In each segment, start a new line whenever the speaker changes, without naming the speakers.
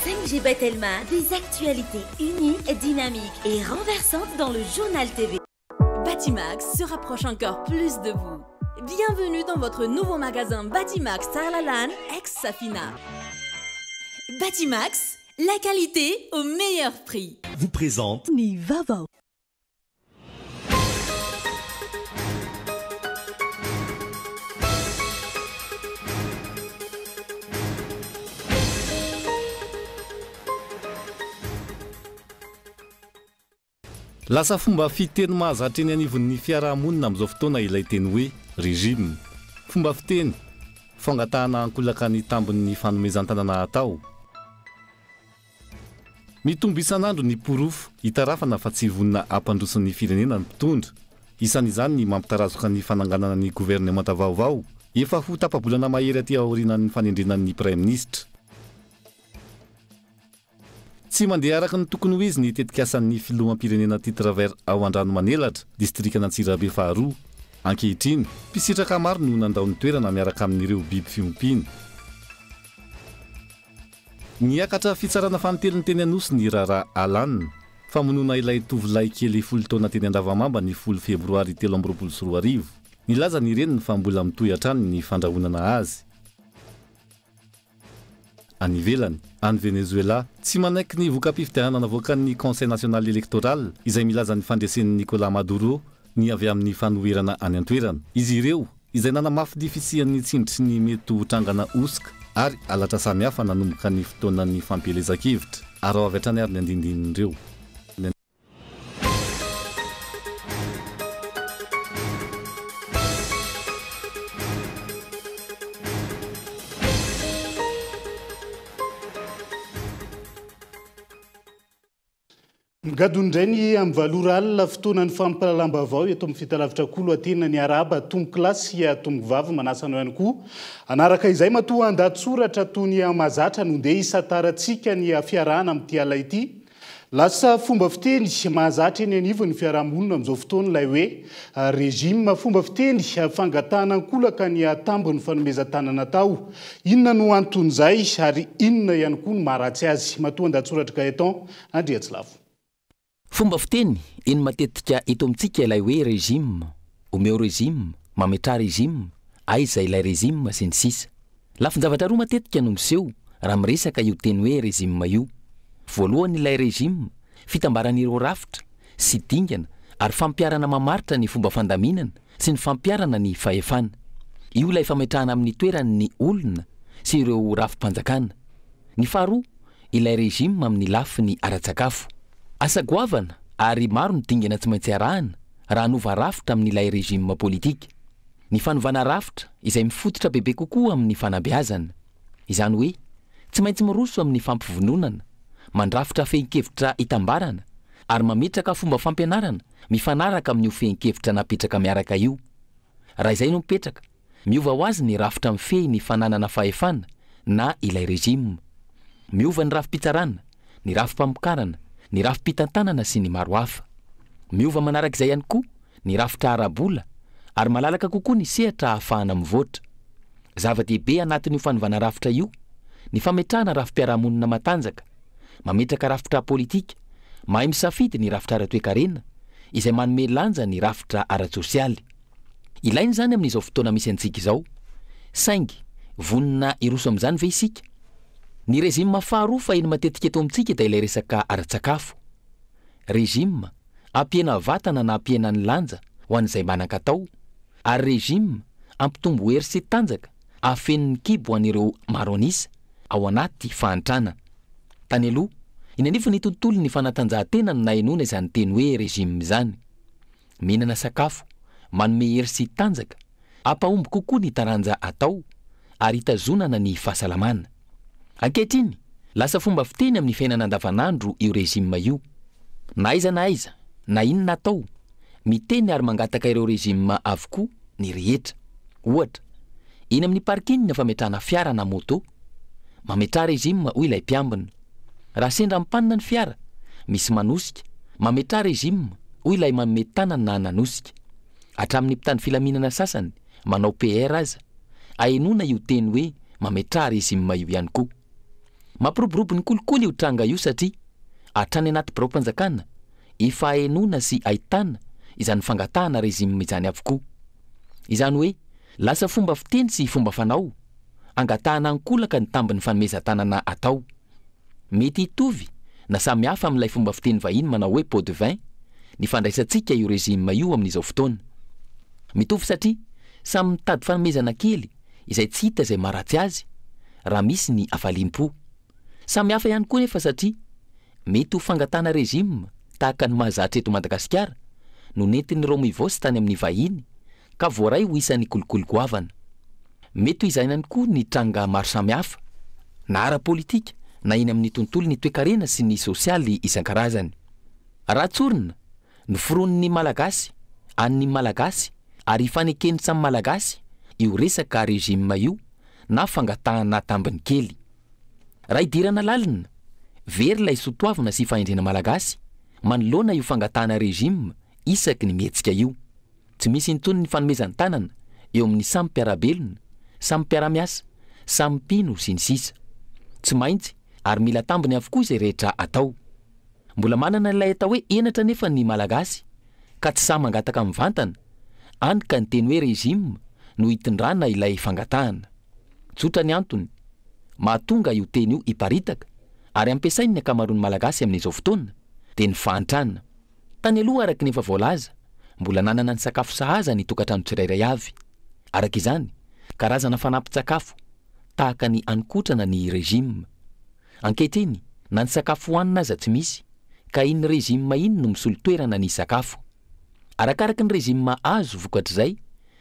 5G by Telma, des actualités uniques, dynamiques et renversantes dans le Journal TV.
Batimax se rapproche encore plus de vous. Bienvenue dans votre nouveau magasin Batimax Tarlalan ex-Safina. Batimax, la qualité au meilleur prix.
Vous présente
Ny vaovao.
Lasa fomba fiteny mahazatra eny anivon'ny fiarahamonina amin'izao fotoana ilay teny hoe régime. Fomba fiteny, fangatahana ankolaka ny tambin'ny fanomezan-tanana atao. Mitombo isan'andro ny porofo hitarafana fa tsy vonona hampandroso ny firenena ny mpitondra. Isan'izany ny mampitarazoka ny fananganana ny governemanta vaovao, efa ho tapa-bolana mahery aty aorianan'ny fanendrena ny praiminisitra. Tsy mandeha araka ny tokony ho izy ny tetikasan'ny filoham-pirenena Titre Vert ao Andranomanelatra, distrikan'Antsirabe faharoa. Ankehitriny, mpisitraka maro no nandao ny toerana miaraka amin'ireo biby fiompiana. Niakatra fitsarana fanintelony teny Anosy ny raharaha Alan. Famonoana ilay tovolahy kely 10 taona teny Andavamamba ny 10 febroary 2023. Nilaza ny reniny fa mbola mitohy hatrany ny fandrahonana azy. Any ivelany, any Venezuela, tsy manaiky ny voka-pifidianana navoakan'ny Conseil National Electoral izay milaza ny fandresen'i Nicolas Maduro ny avy amin'ny fanoherana any an-toerana. Izy ireo, izay nanamafy ny fisian'ny tsindry sy ny mety ho trangana hosoka ary halatra samihafa nanomboka ny fotoanan'ny fampielezan-kevitra. Araho avy hatrany ary ny andindinin'ireo.
Migadona indray ny amin'ny 8 ora alina, fotoanan'ny fampahalalam-baovao eto amin'ny Fitalavitra Kolo Atena. Ny arahaba tompokolahy sy tompokovavy, manasa anao ihany koa hanaraka izay matoa an-dahatsoratra toy ny mahazatra no ndeha hisantarantsika ny fiarahana amin'ity alina ity. Lasa fomba fiteny mahazatra eny anivon'ny fiarahamonina amin'izao fotoana ilay hoe régime. Fomba fiteny fangatahana ankolaka ny tambin'ny fanomezan-tanana atao. Inona no anton'izay ary inona ihany koa no maharatsy azy? Matoa an-dahatsoratr'i Gaëtan Andriatsilavo.
Fomba fiteny heno matetika eto amintsika ilay hoe régime, omeo régime, mametraha régime, aiza ilay régime sy ny sisa. Lafin-javatra roa matetika no miseho raha miresaka io teny hoe régime io. Voalohany ilay régime, fitambaran'ireo rafitra sy dingana ary fampiharana mamaritra ny fomba fandaminana sy ny fampiharana ny fahefana. Io ilay fametrahana amin'ny toerany ny olona sy ireo rafi-panjakana. Ny faharoa, ilay régime amin'ny lafiny ara-tsakafo. Asa goavana ary maro ny dingana tsy maintsy arahana raha hanova rafitra amin'ilay régime politika. Ny fanovana rafitra izay mifototra bebe kokoa amin'ny fanabeazana. Izany hoe, tsy maintsy miroso amin'ny fampivondronana, mandrafitra fehin-kevitra itambarana ary mametraka fomba fampianarana mifanaraka amin'io fehin-kevitra napetraka miaraka io. Raha izay no mipetraka, miova ho azy ny rafitra mifehy ny fananana fahefana na ilay régime. Miova ny rafi-pitsarana, ny rafi-pamokarana, ny rafi-pitantanana sy ny maro hafa. Miova manarak'izay ihany koa ny rafitra ara-bola ary malalaka kokoa ny sehatra ahafahana mivoatra. Zava-dehibe anatin'io fanovana rafitra io ny fametrahana rafi-piarahamonina matanjaka, mametraka rafitra politika, mahay misafidy ny rafitra ara-toekarena izay manome lanja ny rafitra ara-tsosialy. Ilaina izany amin'izao fotoana misy antsika izao. Saingy vonona hiroso amin'izany ve isika? Ny régime faharoa faheno matetika eto amintsika dia ilay resaka ara-tsakafo. Régime, hampihena vatana na hampihena ny lanja ho an'izay manan-katao, ary régime hampitombo hery sy tanjaka hahafeno ny kibo ho an'ireo maro an'isa ao anaty fahantrana. Tany aloha, eny anivon'ny tontolon'ny fanatanjahantena no nahenoana izany teny hoe régime izany. Mihinana sakafo manome hery sy tanjaka, hampahomby kokoa ny taranja atao ary hitazonana ny fahasalamana. Ankehitriny, lasa fomba fiteny amin'ny fiainana andavanandro io régime io. Na aiza na aiza, na inona atao, miteny ary mangataka ireo régime avokoa ny rehetra. Ohatra, eny amin'ny parking fametrahana fiara na moto, mametraha régime hoy ilay mpiambina. Raha sendra mipanina ny fiara, misy manosika, mametraha régime hoy ilay manome tanana na nanosika. Hatramin'ny mpitandro filaminana sasany manao PR aza, ahenoana io teny hoe mametraha régime io ihany koa. Mampiroborobo ny kolikoly io tranga io satria hatrany anaty biraom-panjakana efa ahenoana sy ahitana izany fangatahana régime izany avokoa. Izany hoe lasa fomba fiteny sy fomba fanao angatahana ankolaka ny tambin'ny fanomezan-tanana atao. Mety hitovy na samy hafa amin'ilay fomba fiteny vahiny manao hoe pot de vin ny fandraisantsika io régime io amin'izao fotoana. Mitovy satria samy mitady fanomezana kely izay tsy hita izay maharatsy azy raha misy ny hafaliam-po. Samy hafa ihany koa nefa satria mety ho fangatahana régime tahaka ny mahazatra eto Madagasikara no nentin'ny Romivost tany amin'ny vahiny ka voaray ho isan'ny kolikoly goavana. Mety ho izany ihany koa ny tranga maro samihafa, na ara-politika na eny amin'ny tontolon'ny toekarena sy ny sosialy isan-karazany. Raha tsorina, noforonin'ny Malagasy, an'ny Malagasy ary ifaneken'ny samy Malagasy io resaka régime io na fangatahana tambiny kely. Raha idirana lalina, very ilay soatoavina sy fahendrena malagasy manoloana io fangatahana régime isaky ny mihetsika io. Tsy misy intsony ny fanomezan-tanana eo amin'ny samy mpiara-belona, samy mpiara-miasa, samy mpino sy ny sisa. Tsy maintsy ary mila tambiny avokoa izay rehetra atao. Mbola manana ilay atao hoe henatra anefa ny Malagasy ka tsy sahy mangataka mivantana, hany ka ny teny hoe régime no hitondrana ilay fangatahana. Tsotra ny antony mahatonga io teny io hiparitaka ary ampiasain'ny ankamaroan'ny Malagasy amin'izao fotoana dia ny fahantrana. Tany aloha araka ny efa voalaza, mbola nanana ny sakafo sahaza ny tokantrano tsirairay avy. Araka izany, karazana fanampin-tsakafo, tahaka ny haninkotrana ny régime. Ankehitriny, na ny sakafo hohanina aza tsy misy, ka iny régime iny no misolo toerana ny sakafo. Arakaraky ny régime azo vokatr'izay,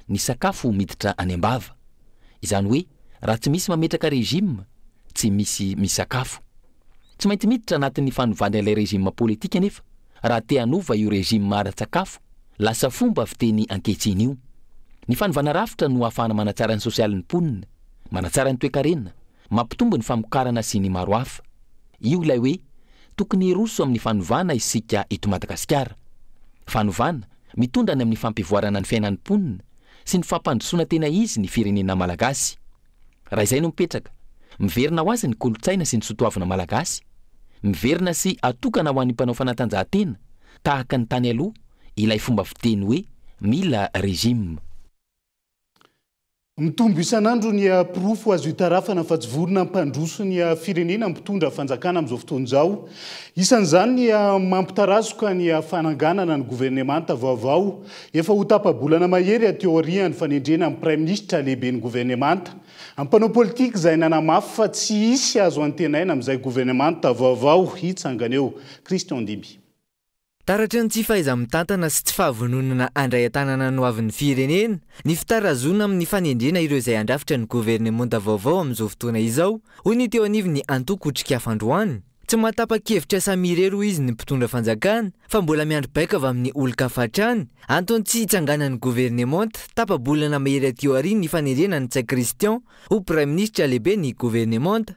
ny sakafo miditra any am-bava. Izany hoe, raha tsy misy mametraka régime, tsy misy misakafo. Tsy maintsy miditra anatin'ny fanovana ilay régime politika anefa raha te hanova io régime ara-tsakafo lasa fomba fiteny ankehitriny io. Ny fanovana rafitra no ahafahana manatsara ny sosialin'ny mponina, manatsara ny toekarena, mampitombo ny famokarana sy ny maro hafa. Io ilay hoe tokony hiroso amin'ny fanovana isika eto Madagasikara. Fanovana mitondra any amin'ny fampivoarana ny fiainan'ny mponina sy ny fampandrosoana tena izy ny firenena malagasy. Raha izay no mipetraka, miverina ho azy ny kolontsaina sy ny sotoavina malagasy. Miverina sy atokana ho an'ny mpanao fanatanjahantena, tahaka ny tany aloha, ilay fomba fiteny hoe mila régime.
Mitombo isan'andro ny porofo azo itarafana fa tsy vorona mpandroso ny firenena mpitondra fanjakana amin'izao fotoana izao. Isan'izany ny mampitarazoka ny fananganana ny governemanta vaovao. Efa ho tapa-bolana mahery aty aorian'ny fanendrena ny praiminisitra lehiben'ny governemanta. Mpanao politika izay nanamafy fa tsy hisy azo antenaina amin'izay governemanta vaovao hitsangana eo. Christian Ndimby.
Taratry ny tsy fahaiza-mitantana sy tsy fahavononana handray an-tanana ny hoavin'ny firenena ny fitarazoana amin'ny fanendrena ireo izay handrafitra ny governemanta vaovao amin'izao fotoana izao, hoy ny teo anivon'ny antoko Otrikafo androany. Tsy mahatapa-kevitra samy irery hoy izy ny mpitondra fanjakana fa mbola miandry baiko avy amin'ny olon-kafa hatrany, antony tsy hitsanganan'ny governemanta, tapa-bolana mahery aty aorian'ny ny fanendrena an'i Ntsay Christian ho praiminisitra lehiben'ny governemanta.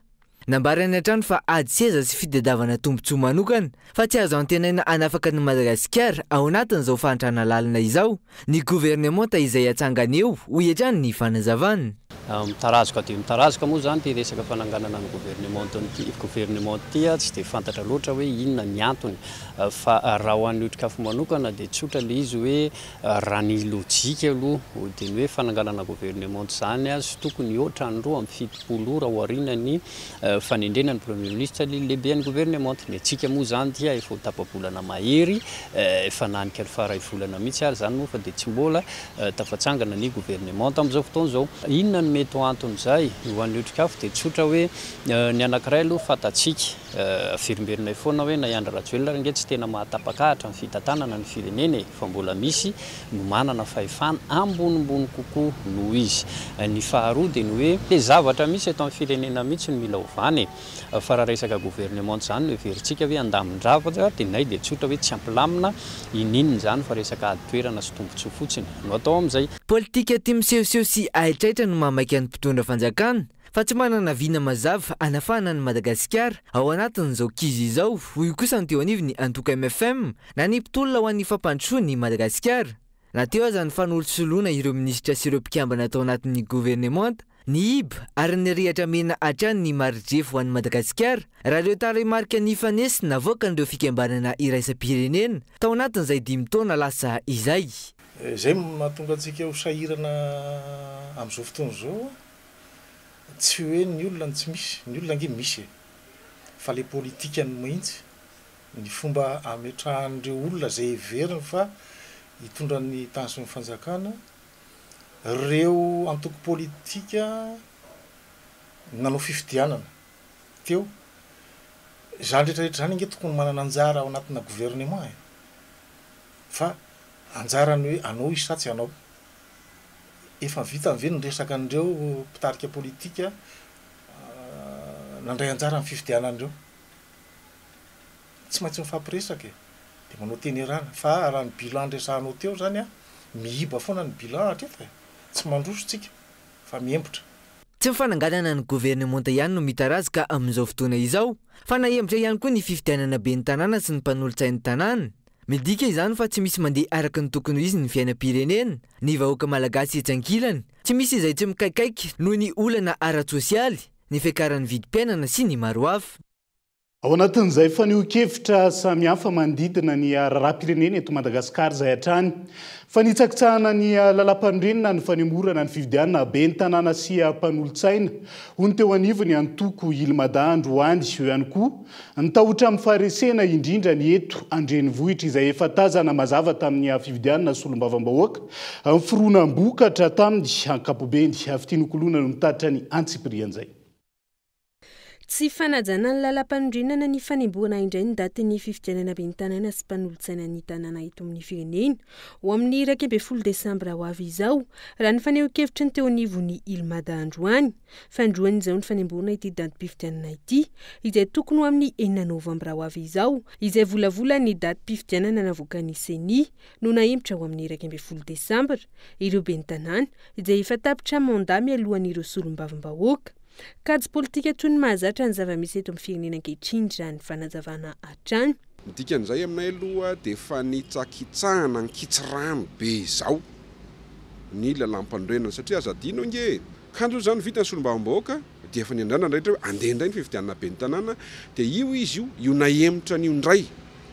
Nambarany hatrany fa ady seza sy fitadiavana tombontsoa manokana fa tsy azo antenaina hanafaka an'i Madagasikara ao anatin'izao fahantrana lalina izao ny governemanta izay hatsangana eo, hoy hatrany ny fanazavana.
Mitarazoka dia mitarazoka moa izany ity resaka fananganana ny governemanta ity, governemanta ity tsy dia fantatra loatra hoe inona ny antony fa raha ho an'ny Otrikafo manokana dia tsotra ilay izy hoe raha ny lojika aloha dia ny hoe fananganana governemanta izany tsy tokony hihoatra ny 72 ora aorian'ny fanendrena ny Premier ministre ny lehiben'ny governemanta. Ny antsika moa izany dia efa ho tapa-bolana mahery, efa nanika ny faha iray volana mihitsy ary izany moa fa dia tsy mbola Tafatsangana ny governemanta amin'izao fotoana izao. Inona no mety ho anton'izay? Ho an'ny Otrikafo dia tsotra hoe ny anankiray aloha fantatsika, averimberinay foana hoe na i Andry Rajoelina ary ange tsy tena mahatapak'ahitra ny fitantanana ny firenena e, fa mbola misy no manana fahefana ambonimbony kokoa noho izy. Ny faharoa dia ny hoe ilay zavatra misy eto amin'ny firenena mihitsy no mila ovana e. Fa raha resaka gouvernement izany no heverintsika hoe handamin-dravatra dia nay dia tsotra hoe tsy hampilamina ininona izany fa resaka ady toerana sy tombotsoa fotsiny no atao amin'izay.
Politika tia misehoseho sy haitraitra no mahamaika ny mpitondra fanjakana fa tsy manana vina mazava hanafahana an'i Madagasikara ao anatin'izao kizo izao, hoy kosa ny teo anivon'ny antoko mfm na ny mpitolona ho an'ny fampandrosoana i Madagasikara. Na teo aza ny fanolotsoloana ireo minisitra sy ireo mpikambana tao anatin'ny governemanta. Niiba ary nirehatra mena hatrany ny maridrefy ho an'i Madagasikara raha ireo tarehimarika nifanesy navoakan'ireo fikambanana iraisam-pirenena tao anatin'izay dimy taona lasa izay.
Izay no mahatonga antsika ho sahirana amin'izao fotoana izao, tsy hoe ny olona no tsy misy, ny olona ange misy e, fa ilay politikany mihitsy, ny fomba ametrahan'ireo olona izay heveriny fa hitondra ny tany sy ny fanjakana, Ireo antoko politika nanao fifidianana teo, izany rehetra rehetra izany ange tokony manana anjara ao anatina gouvernement e! Fa anjarany hoe anao izy sa tsy anao. Efa vitany ve ny resaka an'ireo mpitarika politika nandray anjara amin'ny fifidianana ireo? Tsy maintsy mifampiresaka e! Dia manao teny iarahana. Fa raha ny bilan resahanao teo zany an, miiba foana ny bilan hatreto e! Tsy mandroso tsika fa miembotra.
Tsy ny fananganana ny governemanta ihany no mitarazoka amin'izao fotoana izao, fa nahembotra ihany koa ny fifidianana ben'ny tanàna sy ny mpanolotsain'ny tanàna. Midika izany fa tsy misy mandeha araka ny tokony ho izy ny fiainam-pirenena, ny vahoaka malagasy etsy ankilany, tsy misy izay tsy mikaikaika noho ny olana ara-tsosialy, ny fiakaran'ny vidim-piainana sy ny maro hafa.
Ao anatin'izay fanehoan-kevitra samihafa manodidina ny raharaham-pirenena eto Madagasikara izay hatrany. Fanitsakitsahana ny lalàmpanorenana ny fanemorana ny fifidianana ben'ny tanàna sy mpanolotsaina, hoy ny teo anivon'ny antoko Ilmada androany. Eo ihany koa ny tahotra amin'ny faharesena, indrindra ny eto an-drenivohitra izay efa tazana mazava tamin'ny fifidianana solombavambahoaka, fironam-bokatra tamin'ny ankapobeny. Fitia Nokoloana no mitatitra ny antsipirian'izay.
Tsy fanajana ny lalàmpanorenana ny fanembohana indray ny datin'ny fifidianana ben'ny tanàna sy mpanolotsaina ny tanàna eto amin'ny firenena ho amin'ny 11 desambra ho avy izao, raha ny fanehoan-kevitry ny teo anivon'ny Ilmada androany. Fandroany izao ny fanembohana ity datim-pifidianana ity, izay tokony ho amin'ny enina novambra ho avy izao, izay volavolan'ny datim-pifidianana navoakan'ny Ceni no nahemotra ho amin'ny 11 desambra ireo ben'ny tanàna izay efa tapitra mandat mialohan'ireo solombavambahoaka. Kajy politika toy ny mahazatra ny zava-misy eto amin'ny firenena ankehitriny raha ny fanazavana hatrany.
Ny dikan'izay aminay aloha dia fanitsakitsahana ankitsirano be izao ny lalàmpanorenana satria aza adino ange e! Kanjo izany vita ny solombavambahoaka dia efa niandrandra rehetra hoe andeha indray ny fifidianana ben'ny tanàna dia io izy io, io nahemotra an'io indray.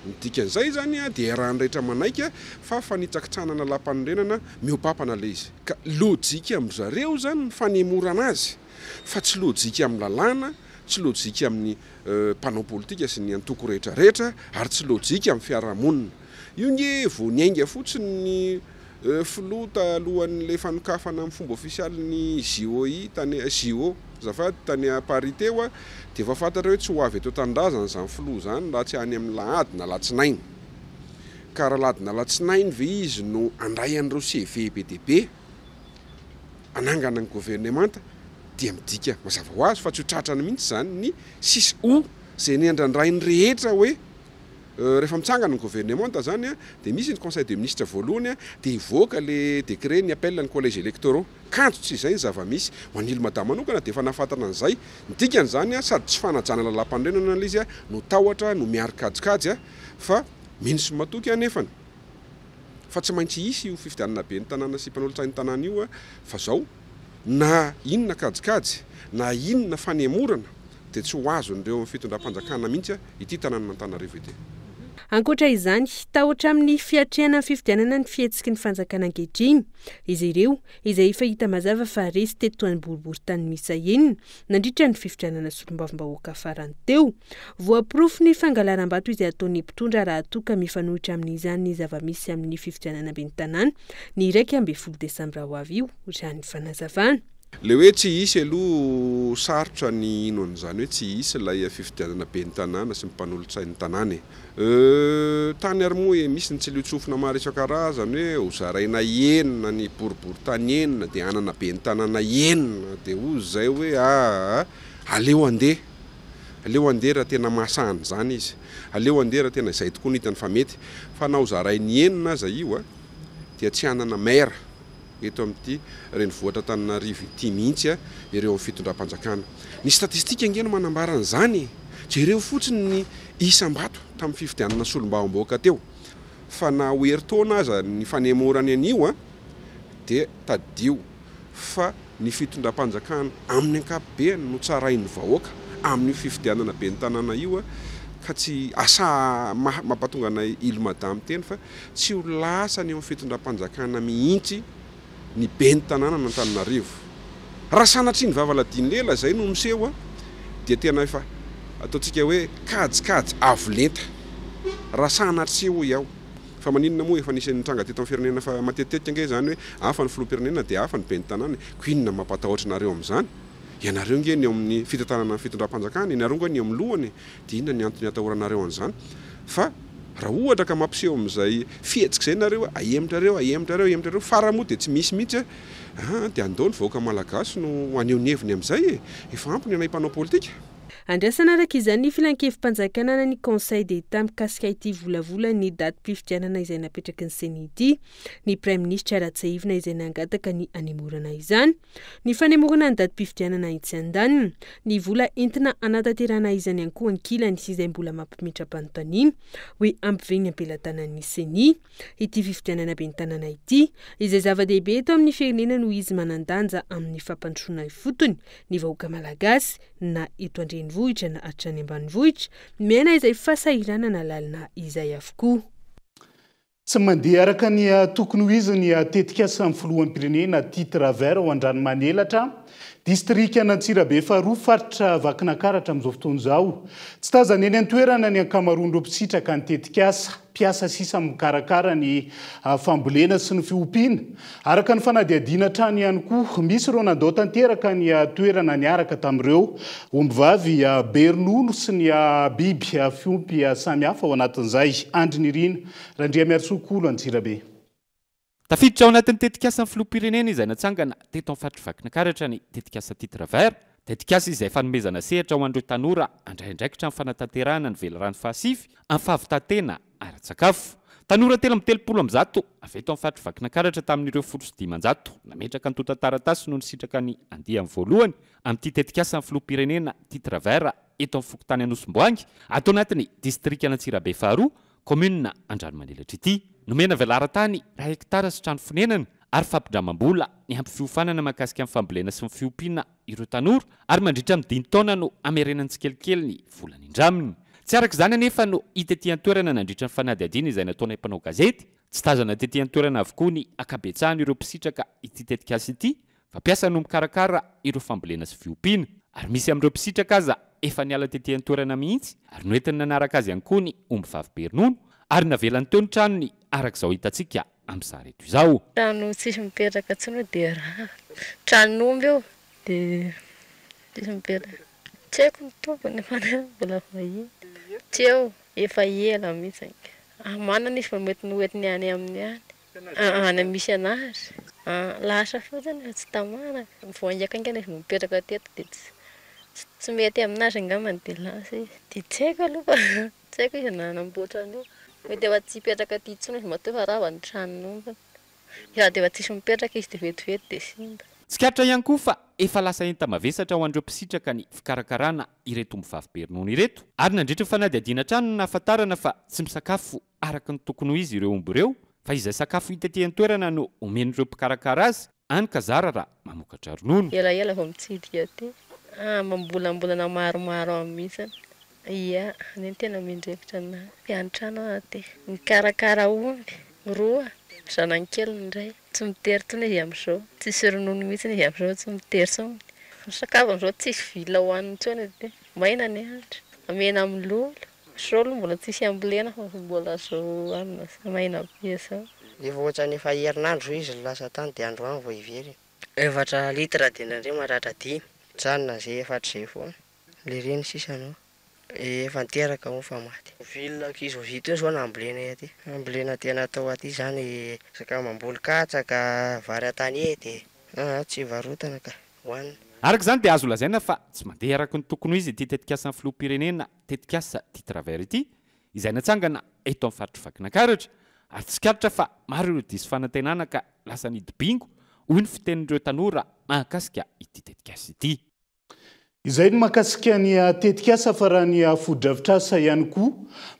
Ny dikan'izay izany dia iarahan'ny rehetra manaiky fa fanitsakitsahana ny lalàmpanorenana mihoa-papana ilay izy. Ka lojika amin-dry zareo izany ny fanemorana azy fa tsy lojika amin'ny lalàna, tsy lojika amin'ny mpanao politika sy ny antoko rehetra rehetra ary tsy lojika amin'ny fiarahamonina. Io nge vao niainga fotsiny ny filoha talohan'ilay fanokafana amin'ny fomba ofisialy ny JOI tany JO azafady tany Paris teo dia efa fantatra hoe tsy ho avy eto an-tanindrazana izany filoha izany raha tsy any amin'ny lahady na alatsinainy. Ka raha lahady na alatsinainy ve izy no handray an'ireo CV be dia be hanangana ny governemanta dia midika mazava ho azy fa tsy ho tratrany mihitsy izany ny six août izay niandrandrain'ny rehetra hoe Rehefa mitsangana ny governemanta zany dia misy ny conseil de ministre voalohany dia hivoaka le décret ny appel ny collège électoraux. Kanjo tsy izay ny zava-misy. Ho an'i Ilmada manokana dia efa nahafantatra an'izay. Ny dikan'izany sady tsy fanajana lalàmpanorenana ilay izy no tahotra no miaro kajikajy fa mino sy matoky aho nefany fa tsy maintsy hisy io fifidianana ben'ny tanàna sy mpanolotsain'ny tanàna io fa zao na inona kajikajy na inona fanemorana dia tsy ho azon'ireo amin'ny fitondram-panjakana mihitsy ity tanànan'Antananarivo ity.
Ankoatra izany, tahotra amin'ny fiatrehana ny fifidianana ny fihetsiky ny fanjakana ankehitriny. Izy ireo, izay efa hita mazava fa resy teto an'ny boriborintany miisa enina nandritra ny fifidianana solombavambahoaka farany teo. Voaporofo ny fangalaram-bato izay ataon'ny mpitondra raha toa ka mifanohitra amin'izany ny zava-misy amin'ny fifidianana ben'ny tanàna ny 11 desambra ho avy io, raha ny fanazavana.
Le hoe tsy hisy aloha sarotra ny hino an'izany hoe tsy hisy ilay fifidianana ben'ny tanàna sy ny mpanolotsain'ny tanàna e. Euh tany ary moa e misy ny tsilion-tsofina maro isan-karazany hoe ho zaraina enina ny boriborintany enina dia hanana ben'ny tanàna enina dia hozy izay hoe aa aleo handeha aleo handeha raha tena mahasahy an'izany izy aleo handeha raha tena izay tokoa no hitany fa mety fa na ho zarainy enina aza io a dia tsy hanana maire eto amin'ity renivohitr'Antananarivo ity mihitsy ireo amin'ny fitondram-panjakana. Ny statistika ange no manambara an'izany e! Jereo fotsiny ny isam-bato tamin'ny fifidianana solombavambahoaka teo. Fa na ho herintaona aza ny fanemorany an'io dia tadidio fa. Ny fitondram-panjakana amin'ny ankapobeany no tsarain'ny vahoaka amin'io fifidianana ben'ny tanàna io ka tsy asa mampatonga anay Ilo Mada miteny fa tsy ho lasany eo amin'ny fitondram-panjakana mihitsy ny ben'ny tanànan'Antananarivo. Raha sanatria ny vava ladian'ny lela izay no miseho dia tena efa ataontsika hoe kajikajy avo lenta. Raha sanatria hoy aho. Fa maninona moa efa nisy nitranga teto amin'ny firenena fa matetitetika ange izany hoe hafa ny filoham-pirenena dia hafa ny ben'ny tanàna e. Koa inona no mampatahotra anareo amin'izany? Ianareo ange ny eo amin'ny fitantanana ny fitondram-panjakana e, ianareo ange ny eo amin'ny lohany e. Dia inona ny antony atahoranareo an'izany? Fa raha ohatra ka mampiseho amin'izay fihetsika izay nareo hoe ahemotrareo, ahemotrareo, ahemotrareo, farany moa dia tsy misy mihitsy a! Dia andao ny vahoaka malagasy no haneho ny heviny amin'izay e! Efa ampy ny anay mpanao politika.
Andrasana araka izany ny filankevi-panjakana na ny Conseil d'Etat mikasika ity volavolan'ny datim-pifidianana izay napetraky ny Ceni ity. Ny Praiminisitra Ratsahivina izay nangataka ny hanemorana izany. Ny fanemorana ny datim-pifidianana etsy andaniny. Ny vola entina hanatanterahana izany ihany koa ankilany izay mbola mampimetra-panontaniana hoe ampy ve ny am-pelatanan'ny Ceni ity fifidianana ben'ny tanàna ity izay zava-dehibe eto amin'ny firenena noho izy manan-danja amin'ny fampandrosoana ifotony ny vahoaka malagasy na eto an-drenivohitra na hatrany ambanivohitra, miaina izay fahasahiranana lalina izay avokoa.
Tsy mandeha araka ny tokony ho izy ny tetikasan'ny filoham-pirenena Titre vert ao Andranomanelatra, distrikan'Antsirabe faharoa, faritra Vakinankaratra amin'izao fotoana izao. Tsy tazana eny an-toerana ny ankamaroan'ireo mpisitraka ny tetikasa. Mpiasa sisa mikarakara ny fambolena sy ny fiompiana. Araka ny fanadihadiana hatrany ihany koa, misy ireo nandao tanteraka ny toerana niaraka tamin'ireo ombivavy be ronono sy ny biby fiompy samihafa ao anatin'izay. Andry Nirina Randriamiarisoa Kolo, Antsirabe.
Tafiditra ao anatin'ny tetikasan'ny filoham-pirenena izay natsangana teto amin'ny faritr'i Vakinankaratra ny tetikasa Titre Vert, tetikasa izay fanomezana sehatra ho an'ireo tanora handray andraikitra amin'ny fanatanterahana ny velirano fahasivy amin'ny fahavitan-tena ara-tsakafo. Tanora 133 avy eto amin'ny faritr'i Vakinankaratra tamin'ireo 510 nametraka antontan-taratasy no nisitraka ny andiany voalohany amin'ity tetikasan'ny filoham-pirenena Titre Vert eto amin'ny fokontany Anosimboahangy ato anatin'ny distrikan'Antsirabe faharoa Kaominina Andranomanelatra ity. Nomena velaran-tany iray hektara sy trano fonenana ary fampindramam-bola niampy fiofanana mahakasika ny fambolena sy ny fiompiana ireo tanora ary mandritra ny dimy taona no hamerenany tsikelikely ny vola nindraminy. Tsy araka izany anefa no hita ety an-toerana nandritra ny fanadihadiana izay nataonay mpanao gazety. Tsy tazana tety an-toerana avokoa ny ankabetsahan'ireo mpisitraka ity tetikasa ity fa mpiasa no mikarakara ireo fambolena sy fiompiana. Ary misy amin'ireo mpisitraka aza efa niala tety an-toerana mihitsy ary noentiny nanaraka azy ihany koa ny ombivavy be ronono ary navelany teo ny tranony araka izao hitantsika amin'ny sary eto izao.
Trano tsisy mipetraka intsony io dia rava. Tranon'omby io dia tsisy mipetraka. Tsy haiko ny tompony fa mbola vahiny. Tsy eo, efa ela mihitsy. Manana izy fa mety noentiny any aminy any. Any misy anazy. Lasa fotsiny fa tsy tamana. Vao haingankaingana izy vao nipetraka teto dia tsy tsy mety aminazy angambany dia lasa izy. Dia tsy haiko aloha fa tsy haiko izy na hanamboatra an'io. Mety efa tsy hipetraka aty intsony izy matoa efa rava ny tranon'ombiny. Sady efa tsisy mipetraka izy dia vetivety dia simba.
Tsikaritra ihany koa fa efa lasa enta-mavesatra ho an'ireo mpisitraka ny fikarakarana ireto ombivavy be ronono ireto ary nandritra ny fanadihadiana hatrany no nahafantarana fa tsy misakafo araka ny tokony ho izy ireo omby ireo fa izay sakafo hita ety an-toerana no omen'ireo mpikarakara azy, hany ka zara raha mamokatra ronono.
Elaela vao mitsidika aty. Amam-bolambolana maromaro ao mihitsy. Ia, ny tena miandraikitra anahy. Mpiantrano aho aty. Mikarakara omby roa, zanany kely ny iray. Tsy mitery intsony izy amin'izao. Tsisy ronono mihitsy izy amin'izao, tsy mitery intsony. Ny sakafo amin'izao tsisy vila hohaniny intsony aty. Maina ny andro. Omena amin'ny lolo. Zao aloha mbola tsisy ambolena fa mbola zao hanina maina be zao.
Efa ohatran'ny efa herinandro zao izy no lasa tany dia androany vao hiverina. Efatra litre dia indraindray maratra dimy. Mijanona zay efatra zay foana. Le reny sisa no efa niteraka moa fa maty. Ville ankizy vao vita io zao nambolenay aty. Fambolena tena atao aty zany resaka mamboly katsaka, vary an-tanety e. Tsy varotana ka, hohanina.
Araka izany dia azo lazaina fa tsy mandeha araka ny tokony ho izy ity tetikasan'ny filoham-pirenena tetikasa Titre Vert ity, izay natsangana eto amin'ny faritr'i Vakinankaratra, ary tsikaritra fa maro ireo diso fanantenana ka lasa nidy bingo, hoy ny fitenin'ireo tanora mahakasika ity tetikasa ity.
Izay ny mahakasika ny tetikasa fa raha ny fotodrafitrasa ihany koa,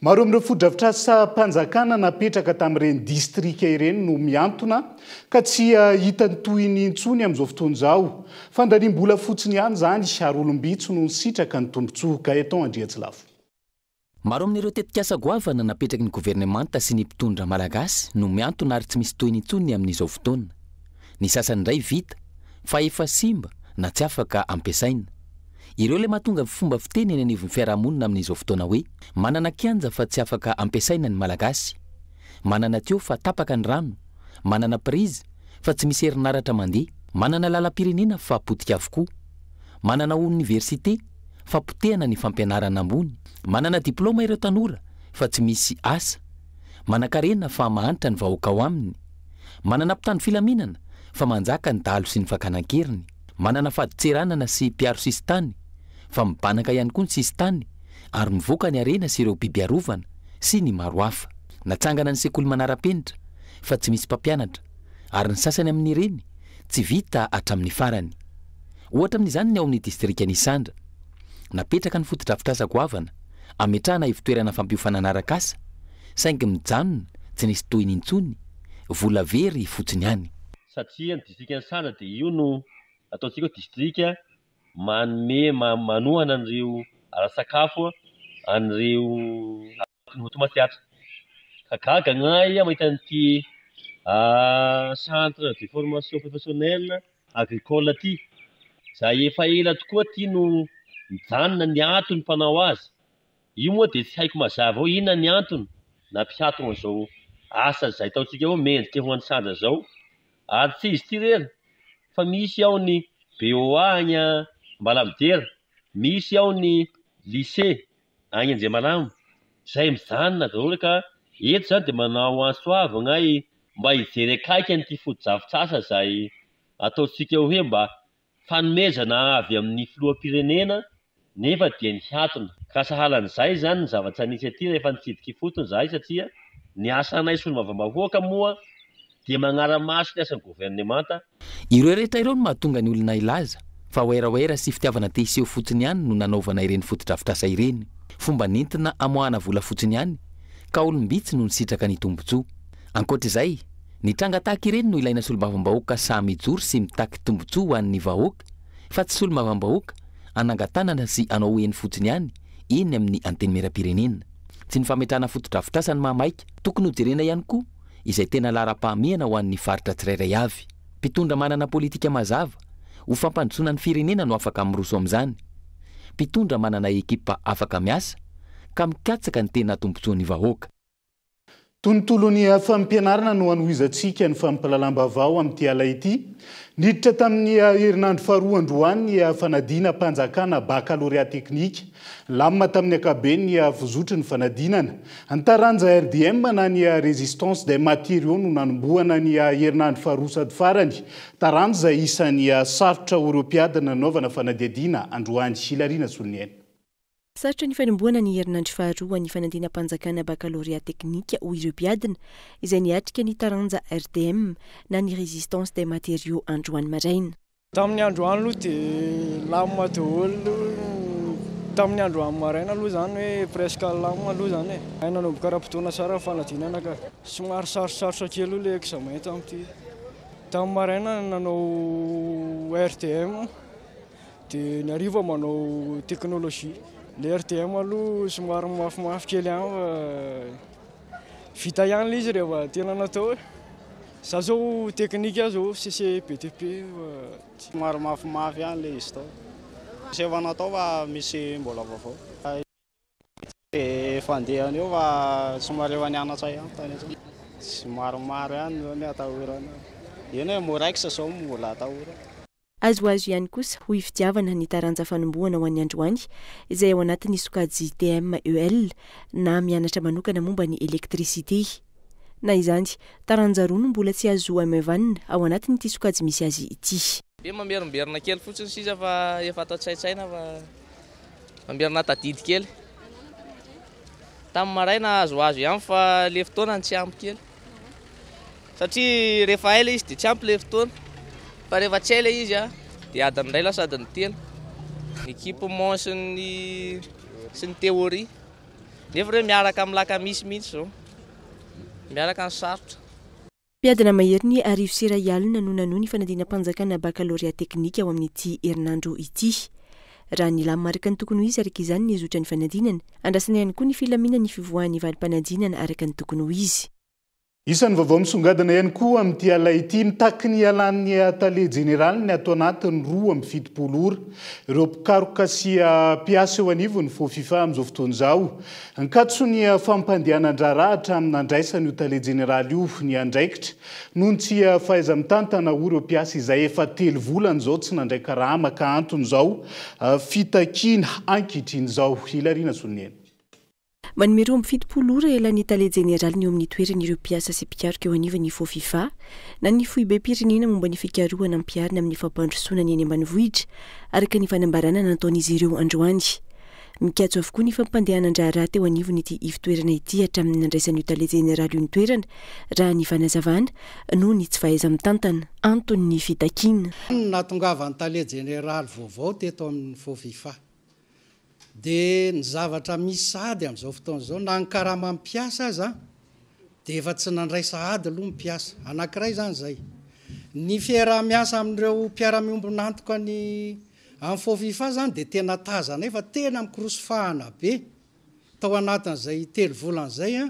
maro amin'ireo fotodrafitrasam-panjakana napetraka tamin'ireny distrika ireny no mihantona ka tsy hita ny tohiny intsony amin'izao fotoana izao. Fandaniam-bola fotsiny ihany izany ary olom-bitsy no nisitraka ny tombontsoa. Gaëtan Andriatsilafo.
Maro amin'ireo tetikasa goavana napetraky ny governemanta sy ny mpitondra malagasy no mihantona ary tsy misy tohiny intsony amin'izao fotoana. Ny sasany indray vita fa efa simba na tsy afaka ampiasaina. Ireo ilay mahatonga fomba fiteny eny anivon'ny fiarahamonina amin'izao fotoana hoe, manana kianja fa tsy afaka ampiasaina ny Malagasy, manana tuyau fa tapaka ny rano, manana prise fa tsy misy herinaratra mandeha, manana lalam-pirenena fa potika avokoa. Manana oniversite fa potehana ny fampianarana ambony. Manana diplaoma ireo tanora fa tsy misy asa. Manankarena fa mahantra ny vahoaka ao aminy. Manana mpitandro filaminana fa manjaka ny dahalo sy ny fakana an-keriny. Manana fadintseranana sy mpiaro sisintany fa mibanaka ihany koa ny sisintany ary mivoaka ny harena sy ireo biby arovana sy ny maro hafa. Natsangana ny sekoly manara-penitra fa tsy misy mpampianatra ary ny sasany amin'ireny tsy vita hatramin'ny farany. Ohatra amin'izany ny ao amin'ny distrikan'Isandra. Napetraka ny fotodrafitrasa goavana hametrahana ivotoerana fampiofanana arak'asa, saingy mijanona tsy nisy tohiny intsony, vola very fotsiny ihany.
Satria ny distrikan'Isandra dia io no ataontsika hoe distrika manome, manohana an'ireo ara-tsakafo an'ireo. Ny Matsiatra. Ka gaga ahy mahita an'ity centre de formation professionnelle agricole ity, izay efa ela tokoa ity no nijanona niato ny mpanao azy. Io moa dia tsy haiko mazava hoe inona ny antony nampiato an'izao asa izay ataontsika hoe mendrika ho an'i Sandra izao. Ary tsy izy ity irery fa misy ao ny BOA any Ambalamidera, misy ao ny lycée Agny Anjemalamo, zay mijanona daholo ka eto zany de manao antso avo agnay mba hijery akaiky an'ity fotodrafitrasa zay ataontsika hoe mba fanomezana avy amin'ny filoham-pirenena nefa dia nihatona. Ka sahala an'izay zany ny zavatra nisy aty rehefa nitsidika ifotony zahay satria ny asanay solombavambahoaka moa dia magnara-maso ny asan'ny governemanta.
Ireo rehetra ireo no mahatonga ny olona hilaza fa werawera sy fitiavana te hiseho fotsiny ihany no nanaovana ireny fotodrafitrasa ireny. Fomba nentina hamoahana vola fotsiny ihany ka olom-bitsy no nisitraka ny tombontsoa. Ankoatra izay, ny tranga tahaka ireny no ilaina solombavambahoaka sahy mijoro sy mitaky tombontsoa ho an'ny vahoaka fa tsy solombavambahoaka hanangan-tanana sy hanao ho eny fotsiny ihany eny amin'ny Antenimierampirenena. Tsy ny fametrahana fotodrafitrasa no mahamaika, tokony hojerena ihany koa izay tena laharam-pahamehana ho an'ny faritra tsirairay avy. Mpitondra manana politika mazava ho fampandrosoana ny firenena no afaka miroso amin'izany. Mpitondra manana ekipa afaka miasa ka mikatsaka ny tena tombontsoan'ny vahoaka.
Tontolon'ny fampianarana no hanohizantsika ny fampahalalam-baovao amin'ity alina ity. Niditra tamin'ny herinandro faharoa androany ny fanadinam-panjakana bakalorea teknika. Nilamina tamin'ny ankapobeny ny fizotry ny fanadinana. Ny taranja RDM na ny Résistance des matériaux no nanombohana ny herinandro faharoa sady farany. Taranja izay isan'ny sarotra ho ireo mpiadina nanaovana fanadihadiana androany. Hilariana Soloniaina.
Sarotra ny fanombohana ny herinandro faharoa ny fanadinam-panjakana bakalorea teknika ho ireo mpiadina izay niatrika ny taranja RDM na ny Résistance des matériaux androany maraina.
Tamin'ny androany aloha dia lamina daholo, tamin'ny androany maraina aloha izany hoe presque lamina aloha izany e. Hay nanomboka ara-potoana tsara ny fanadinana ka. Somary sarotsarotra kely aloha ilay examen tamin'ity. Tamin'ny maraina nanao RDM dia ny hariva manao technologie. Ilay RDM aloha somary mafimafy kely ihany fa vita ihany ilay izy rehefa tena natao e. Za zao teknika zao CC BTP fa.
Somary mafimafy ihany le izy tao. Misy efa natao fa misy mbola vaovao. Dia efa handeha an'io fa somary efa nianatra ihany tany an-trano. Somary maro ihany zao ny atahorana. Eny e, Morex zao mbola atahorana.
Azoazo ihany kosa hoy fitiavana ny taranja fanombohana ho an'ny androany izay ao anatin'ny sokajy TMEL na mianatra manokana momba ny électricité. Na izany, taranja roa no mbola tsy azo MVan ao anatin'ity sokajy misy azy ity.
Hoe mamerimberina kely fotsiny sisa fa efa ato an-tsaintsaina fa mamerina tadidy kely. Tamin'ny maraina azoazo ihany fa le fotoana no tsy ampy kely. Satria rehefa hay ilay izy dia tsy ampy ilay fotoana. Fa rehefa tsy hay ilay izy dia adiny iray lasa adiny telo. Ny équipement sy ny sy ny théorie. Nefa ireo miaraka amin'ny lakamisy mihitsy izao. Miaraka ny sarotra.
Mpiadina maherin'ny 1100 no nanohy ny fanadinam-panjakana bakalorea teknika ao amin'ity herinandro ity. Raha nilamina araka ny tokony ho izy araka izany ny zotra ny fanadinana, andrasana ihany koa ny filaminan'ny fivoahan'ny valim-panadinana araka ny tokony ho izy.
Isan'ny vaovao misongadina ihany koa amin'ity alina ity, mitaky ny hialan'ny tale jeneraliny ato anatin'ny 72 ora ireo mpikaroka sy mpiasa eo anivon'ny Fofifa amin'izao fotoana izao. Nikatso ny fampandehanan-draharaha hatramin'ny nandraisan'io tale jeneraly io ny andraikitra noho ny tsy fahaiza-mitantana hoy ireo mpiasa izay efa telo volana izao tsy nandray karama ka anton'izao fitakiana ankehitriny izao. Hilariana Soloniaina.
Manome 72 ora elan'ny tale jeneraliny eo amin'ny toerany ireo mpiasa sy mpikaroka eo anivon'ny Fofifa na ny foibem-pirenena momba ny fikarohana ampiharina amin'ny fampandrosoana ny eny ambanivohitra, araka ny fanambarana nataon'izy ireo androany. Mikatso avokoa ny fampandehanan-draharaha teo anivon'ity ivotoerana ity hatramin'ny nandraisan'io tale jeneraly io ny toerana, raha ny fanazavana, noho ny tsy fahaiza-mitantana. Anton'ny fitakiana.
Ny nahatongavan'ny tale jeneraly vaovao teto amin'ny Fofifa. Dia ny zavatra misy sahady amin'izao fotoana izao, na ny karaman'ny mpiasa aza dia efa tsy nandray sahady aloha ny mpiasa. Anankiray izany izay. Ny fiaraha-miasa amin'ireo mpiara-miombon'antoka ny amin'ny Fofifa izany dia tena tazanay fa tena mikorosofahana be tao anatin'izay telo volana izay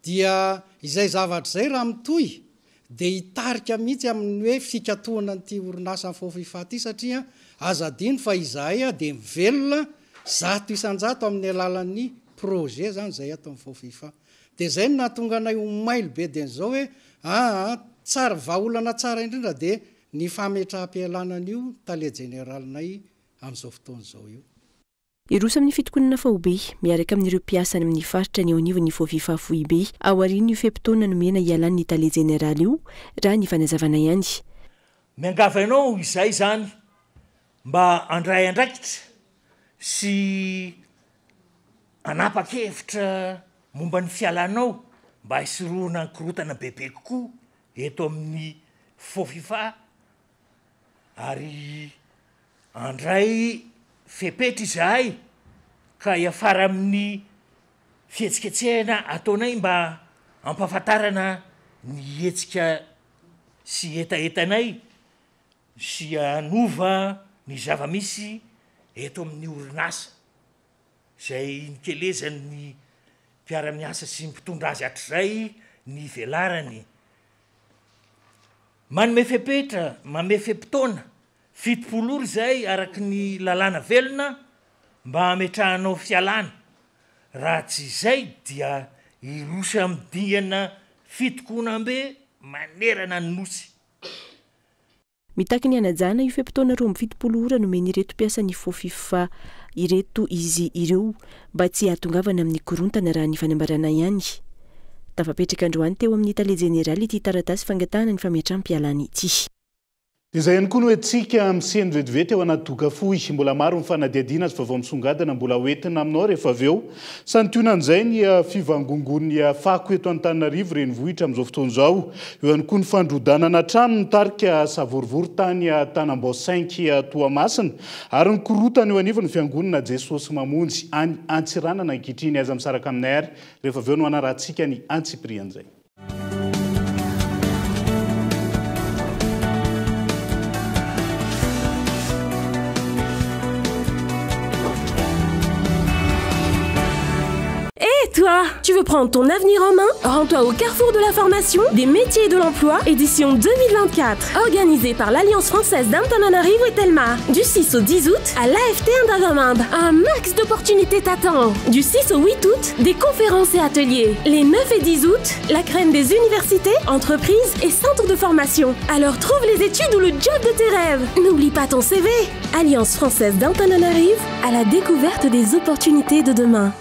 dia izay zavatra izay raha mitohy dia hitarika mihitsy amin'ny hoe fikatohana an'ity orinasa Fofifa ity satria aza adino fa izahay dia mivelona 100% amin'ny alalan'ny projet izany izay ato amin'ny Fofifa. Dia izay no nahatonga anay ho mailo be dia izao hoe aa tsara, vahaolana tsara indrindra dia ny fametraham-pialana an'io tale jeneralinay amin'izao fotoana izao io.
Hiroso amin'ny fitokonana faobe miaraka amin'ireo mpiasa any amin'ny faritra ny eo anivon'ny Fofifa foibe aorian'io fe-potoana nomena hialan'ny tale jeneraly io, raha ny fanazavana ihany.
Miangavy anao izahay izany mba handray andraikitra sy hanapa-kevitra momba ny fialanao mba hisorohana ny korontana bebe kokoa eto amin'ny Fofifa ary Handray fepetra izahay ka hiafara amin'ny fihetsiketsehana ataonay mba hampahafantarana ny hetsika sy hetahetanay sy hanova ny zava-misy eto amin'ny orinasa izay nikelezan'ny mpiara-miasa sy mpitondra azy hatrizay ny velarany. Manome fepetra, manome fe-potoana 70 ora izay araka ny lalàna velona mba hametrahanao fialana, raha tsy izay dia hiroso amin'ny dingana fitokonambe manerana ny Nosy.
Mitaky ny hanajana io fe-potoana 72 ora nomen'ireto mpiasan'ny Fofifa ireto izy ireo mba tsy hahatongavana amin'ny korontana raha ny fanambarana ihany. Tafapetraka androany teo amin'ny tale jeneraly ity taratasy fangatahana ny fametraham-pialana ity.
Dia izay ihany koa no entintsika miseno vetivety ao anaty doka fohy. Mbola maro ny fanadihadiana sy vaovao misongadina mbola ho entina aminao rehefa avy eo. Santionan'izay ny fivangongoan'ny fako eto Antananarivo renivohitra amin'izao fotoana izao. Eo ihany koa ny fandrodanana trano nitarika savorovoro tany Tanambao Cinq Toamasina ary ny korontana eo anivon'ny fiangonana Jesosy Mamonjy any Antsiranana ankehitriny. Aiza misaraka aminay ary rehefa avy eo no hanarahantsika ny antsipirian'izay.
Hé toi, tu veux prendre ton avenir en main? Rends-toi au Carrefour de la formation, des métiers et de l'emploi, édition 2024, organisée par l'Alliance française d'Antananarivo et Telma, du 6 au 10 août à l'AFT Andavamamba. Un max d'opportunités t'attend. Du 6 au 8 août, des conférences et ateliers. Les 9 et 10 août, la crème des universités, entreprises et centres de formation. Alors trouve les études ou le job de tes rêves. N'oublie pas ton CV. Alliance française d'Antananarivo, à la découverte des opportunités de demain.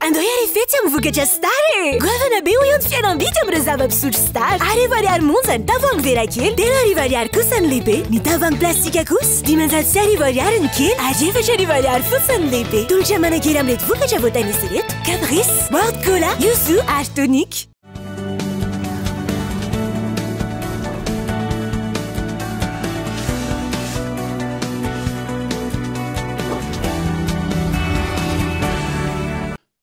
Andao hiary fety amin'ny vokatra Star e! Goavana be hoy aho ny fihenam-bidy amin'ireo zava-pisotro Star. 1000 ariary monja ny tavoahangy vera kely, 3000 ariary kosa ny lehibe. Ny tavoahangy plastika kosa, 500 ariary ny kely ary 4000 ariary fotsiny ny lehibe. Tolotra manan-kery amin'ireto vokatra voatanisa ireto, Caprice, World Cola, Yuzu ary Tonic.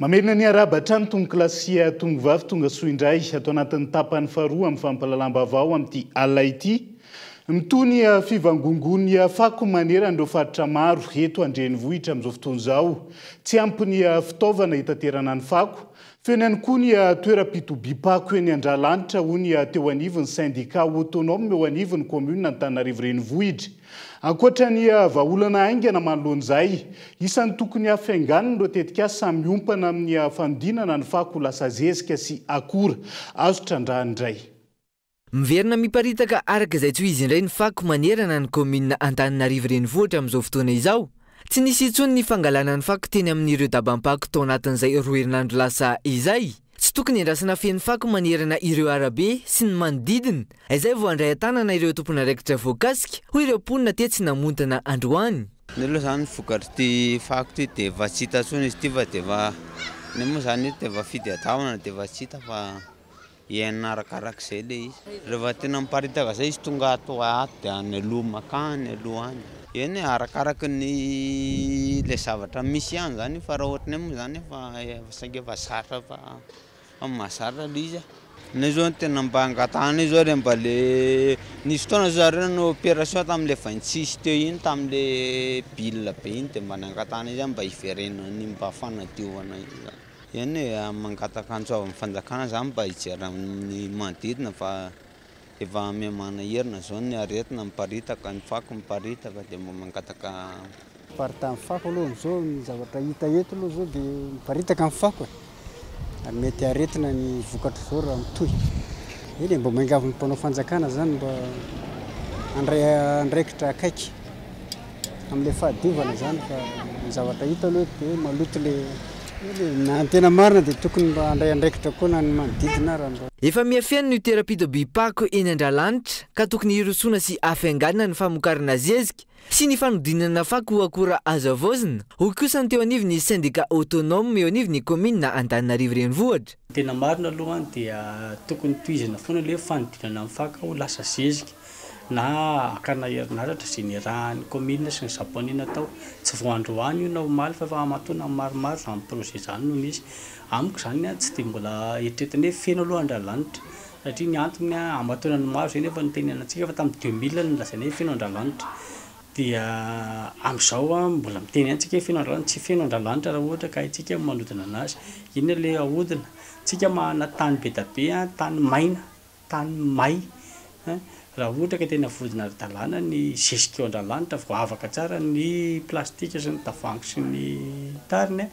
Mamerina ny arahaba hatrany tompokolahy sy tompovavy tonga soa indray ato anatin'ny tapany faharoa amin'ny fampahalalam-baovao amin'ity alina ity. Mitohy ny fivangongoan'ny fako manerana ireo faritra maro eto an-drenivohitra amin'izao fotoana izao. Tsy ampy ny fitaovana hitaterana ny fako. Feno ihany koa ny toeram-pitobiam-pako eny Andralanitra hoy ny teo anivon'ny sendika autonome eo anivon'ny kaominina Antananarivo Renivohitra. Ankoatra ny vahaolana haingana manoloana izay, isan'ny tokony hafianganina ireo tetikasa miompana amin'ny fanodinana ny fako ho lasa zezika sy akora azo trandrahana indray.
Miverina miparitaka araka izay tsy ho izy indray ny fako manerana ny kaominina Antananarivo Renivohitra amin'izao fotoana izao. Tsy nisy intsony ny fangalana ny fako teny amin'ireo dabam-pako tao anatin'izay roa herinandro lasa izay. Tsy tokony andrasana feno fako manerana ireo arabe sy ny manodidina izay vao handray an-tanana ireo tompon'andraikitra voakasika, hoy ireo mponina tetsy Namontana androany.
Ny aloha izany vokatr'ity fako ity dia efa tsy hita intsony izy ity fa dia efa ny moa izany eto dia efa fitadiavana dia efa tsy hita fa iainana arakarak'izay ilay izy. Rehefa tena miparitaka izay izy tonga ato ato dia any aloha makany aloha any. Eny e, arakaraky ny ilay zavatra misy ihany izany io fa raha ohatranay moa izany efa saika efa zatra efa efa mahazatra ilay izy e. Ny zao no tena mba angatahanay zao re mba le nisy fotoana zao zareo nanao opération tamin'ilay 26 teo iny tamin'ilay bile be iny dia mba nangatahanay zany mba hiverenan'ny mba fanadiovana iny zany. Eny e, mangataka antso avy amin'ny fanjakana zany mba hijery amin'ny manodidina fa Efa miha-manahirana izao ny aretina miparitaka, ny fako miparitaka dia mba mangataka.
Fiparitahan'ny fako aloha amin'izao, ny zavatra hita eto aloha izao dia miparitaka ny fako e, ary mety aretina ny vokatr'izao raha mitohy. Eny e, mba miangavy ny mpanao fanjakana izany mba handray andraikitra akaiky amin'ilay fahadiovana izany fa ny zavatra hita aloha eto dia maloto ilay Na ny tena marina dia tokony mba handray andraikitra koa na ny manodidina ara mba.
Efa miha-feno ny toeram-pitobiam-pako eny Andralanitra ka tokony hirosoana sy hafainganina ny famokarana zezika sy ny fanodinana fako ho akora azo havaozina, hoy kosa ny teo anivon'ny sendika autonome eo anivon'ny kaominina Antananarivo Renivohitra.
Ny tena marina aloha dia tokony tohizana foana ilay hoe fanodinana ny fako ho lasa zezika. na hakana herinaratra izay niarahan'ny kaominina sy ny japonais natao. Tsy vao androany io na omaly fa efa aman-taonany maromaro izany projet izany no nisy. Amiko izany tsy dia mbola eritreretina hoe feno aloha Andralanitra satria ny antony aman-taonany maro izay nefa nitenenantsika antsika fa tamin'ny 2000 no nolazaina hoe feno Andralanitra. Dia amin'izao mbola miteny ihany tsika hoe feno Andralanitra, tsy feno Andralanitra raha ohatra ka haintsika ny manodina an'azy. Inona ilay ahodina? Tsika manana tany be dia be, tany maina. Tany may hein! Raha ohatra ka tena vodina ara-dalàna ny zezika eo Andralanitra, voaavaka tsara ny plastika sy ny tavoahangy sy ny tariny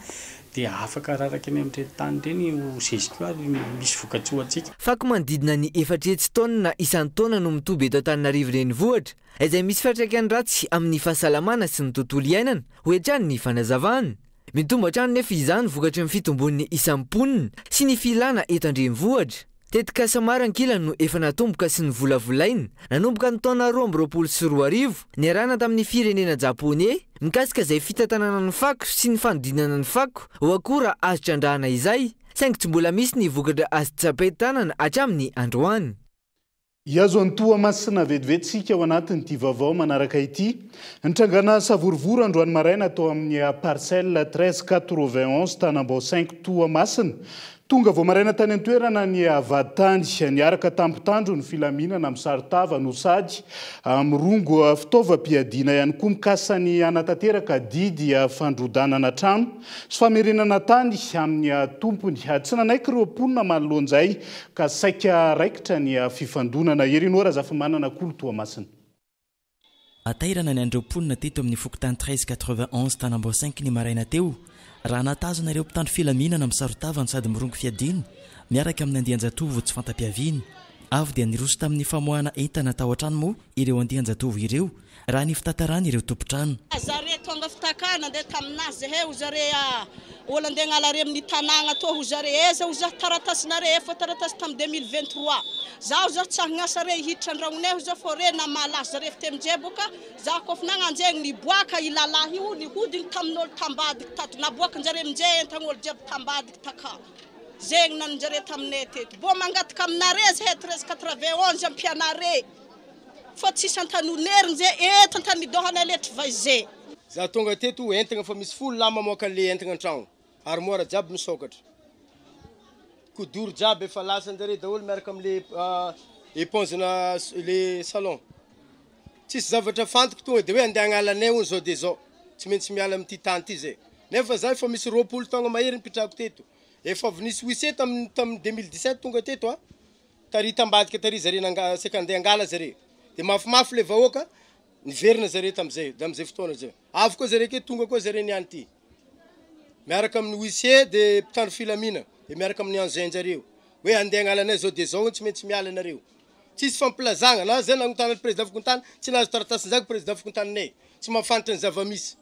dia afaka araraka eny amin'ireny tany ireny io zezika io ary misy vokatsoa ho antsika.
Fako manodidina ny 400 taonina isan-taona no mitoby eto Antananarivo Renivohitra, izay misy fiantraikany ratsy amin'ny fahasalamana sy ny tontolo iainana, hoy hatrany ny fanazavana. Mitombo hatrany nefa izany vokatry ny fitombon'ny isan'ny mponina sy ny filana eto an-drenivohitra. Tetikasa maro ankilany no efa natomboka sy novolavolaina nanomboka ny taona 2022, niarahana tamin'ny firenena Japoney, mikasika izay fitantanana ny fako sy ny fanodinana ny fako ho akora azo trandrahana izay, saingy tsy mbola misy ny vokatra azo tsapain-tanana hatramin'ny androany.
Hihazo an'i Toamasina vetivety isika ao anatin'ity vaovao manaraka ity. Nitrangana savorovoro androany maraina tao amin'ny parcelle 1391 Tanambao cinq Toamasina. Tonga vao maraina tany an-toerana ny vadintany niaraka tamin'ny mpitandro ny filaminana misaron-tava no sady mirongo fitaovam-piadiana ihany koa mikasa ny hanatanteraka didy fandrodanana trano sy famerenana tany amin'ny tompony. Tsy nanaiky ireo mponina manoloana izay Ka saika raikitra ny fifandonana. Herinoa Razafimanana Kolo Toamasina.
Hatairana ny an'ireo mponina teto amin'ny fokontany 13 91 Tanambao cinq ny maraina teo raha nahatazona ireo mpitandro filaminana misaron-tava no sady mirongo fiadiana miaraka amin'ny andian-jatovo tsy fanta-piaviana. Avy dia niroso tamin'ny famoahana entana tao an-trano moa ireo andian-jatovo ireo raha ny fitantaran'ireo tompon-trano.
Zare tonga fitakana nde taminazy zahe ho zare a olo ande agnala re amin'ny tanagna tô ho zare aiza ho zah taratasinare efa taratasy tam 2023 zaho zah tsy agnasa re hiditra andragnonay ho zah fô re namaly azy zare fiteminjay boka zah kôfa nagnanjegny niboaka i lalahy io nihodigny tamin'olo tambadiky tato naboakinjare aminjay entagn'olo jiaby tambadiky takà zegny naninjare taminay teto bô mangataka aminare zahay 13 91 ampianare Fa tsisy antanon'eriny ze eto antanidohanay letry vay ze.
Za tonga teto entagna fa misy folo lahy mamoaka le entagna antragno.
Armoire jiaby misokatra. Kidoro jiaby efa lasan-jare daholo miaraka amle éponge-na le salon. Tsisy zavatra fantako tonga de hoe andeha hagnala anay hono zao de zao. Tsy maintsy miala amin'ity tany ty zay. Nefa za efa misy 20 taogno mahery nipitrahako teto. Efa avy nisy huissier tamin'ny tamin'ny 2017 tonga teto a. Tary tambadika tary zare nanga saika andeha hangala zare. De mafimafy le vahoaka, niverina zare tam'zay, tam'zay fotoana zay. Avy koa zare ke tonga koa zare niany ty. Miaraka amin'ny huissier de mpitandro filamina, de miaraka amin'ny engin-jareo. Hoe andeha hagnala anay zao de zao tsy maintsy miala anareo. Tsisy fampilazagna na zay nagnontany président fokontany, tsy nahazo taratasin-jako président fokontaninay. Tsy mahafantatra ny zava-misy.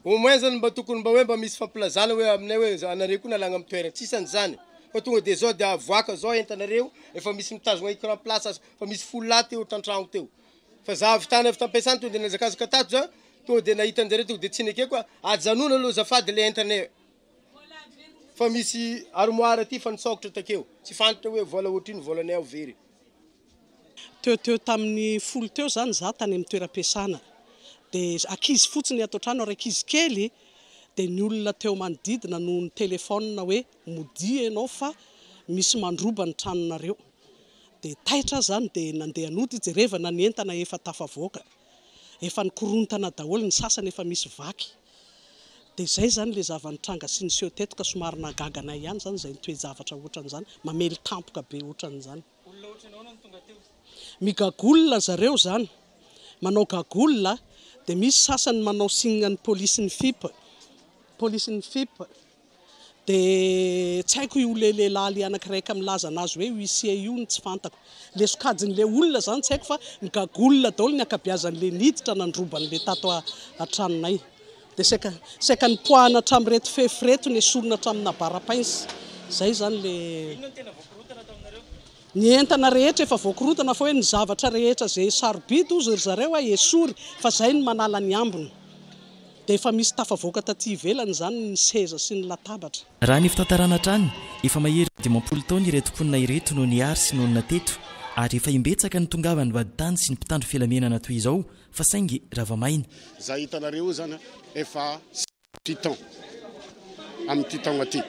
Au moins zany mba tokony mba hoe mba misy fampilazana hoe aminay hoe anareo koa nalagna amin'ny toerana. Tsisy an'izany. Fa tonga de zao de avoaka zao entanareo, efa misy mitazogna écran plat sasy, fa misy 10 lahy teo tan-tragno teo. Fa za avy tany avy tampiasana tonga de nihazakazaka tato za, tonga de nahita anjareo tonga de tsy nekeko ajanona aloha azafady le entanay. Fa misy armoire ty fa nisokatra takeo. Tsy fantatra hoe vola ohatrino volanay ao very.
Teo teo tamin'ny 10 teo zany za tany amin'ny toeram-piasana. De ankizy fotsiny ato an-trano ary ankizy kely, de ny olona teo manodidina no nitelefônina hoe modia ianao fa misy mandroba ny tranonareo. De taitra zany de nandeha nody jerevana ny entana efa tafavoaka. Efa nikorontana daholo ny sasany efa misy vaky. De zay zany le zava-nitranga sy niseho teto ka somary nahagaga anay ihany zany izay nitoe-javatra ohatran'izany, mamely tampoka be ohatran'izany.
Olona ohatran'ny ahoana no tonga teo?
Migagolona zareo zany, manao gagolona, de misy sasany manao signe ny polisin'ny FIP. Polisin'ny FIP. De tsy haiko io le lehilahy le anankiray milaza anazy hoe huissier io no tsy fantako. Le sokajin'le olona zany tsy haiko fa migagolona daholo ny ankabeazan'le niditra nandroban'le tato an-tranonay. De saika nipoahana hatramin'ireto fefy ireto nesorina hatramina bara-pince. Zay zany le
Inona no tena voakorontana taminareo?
Ny entana rehetra efa voakorontana fa hoe ny zavatra rehetra zay sarobidy hozy ry zareo a esory fa zay no manala ny ambiny. De efa misy tafavoaka taty ivelany zany ny seza sy ny latabatra.
Raha ny fitantarana hatrany, efa mahery 50 taona ireto mponina ireto no niary sy nonina teto ary efa imbetsaka ny tongavan'ny vadintany sy ny mpitandro filaminana toy izao fa saingy rava-maina.
Za hitanareo io zany efa 8 ans amin'ity taogna ty.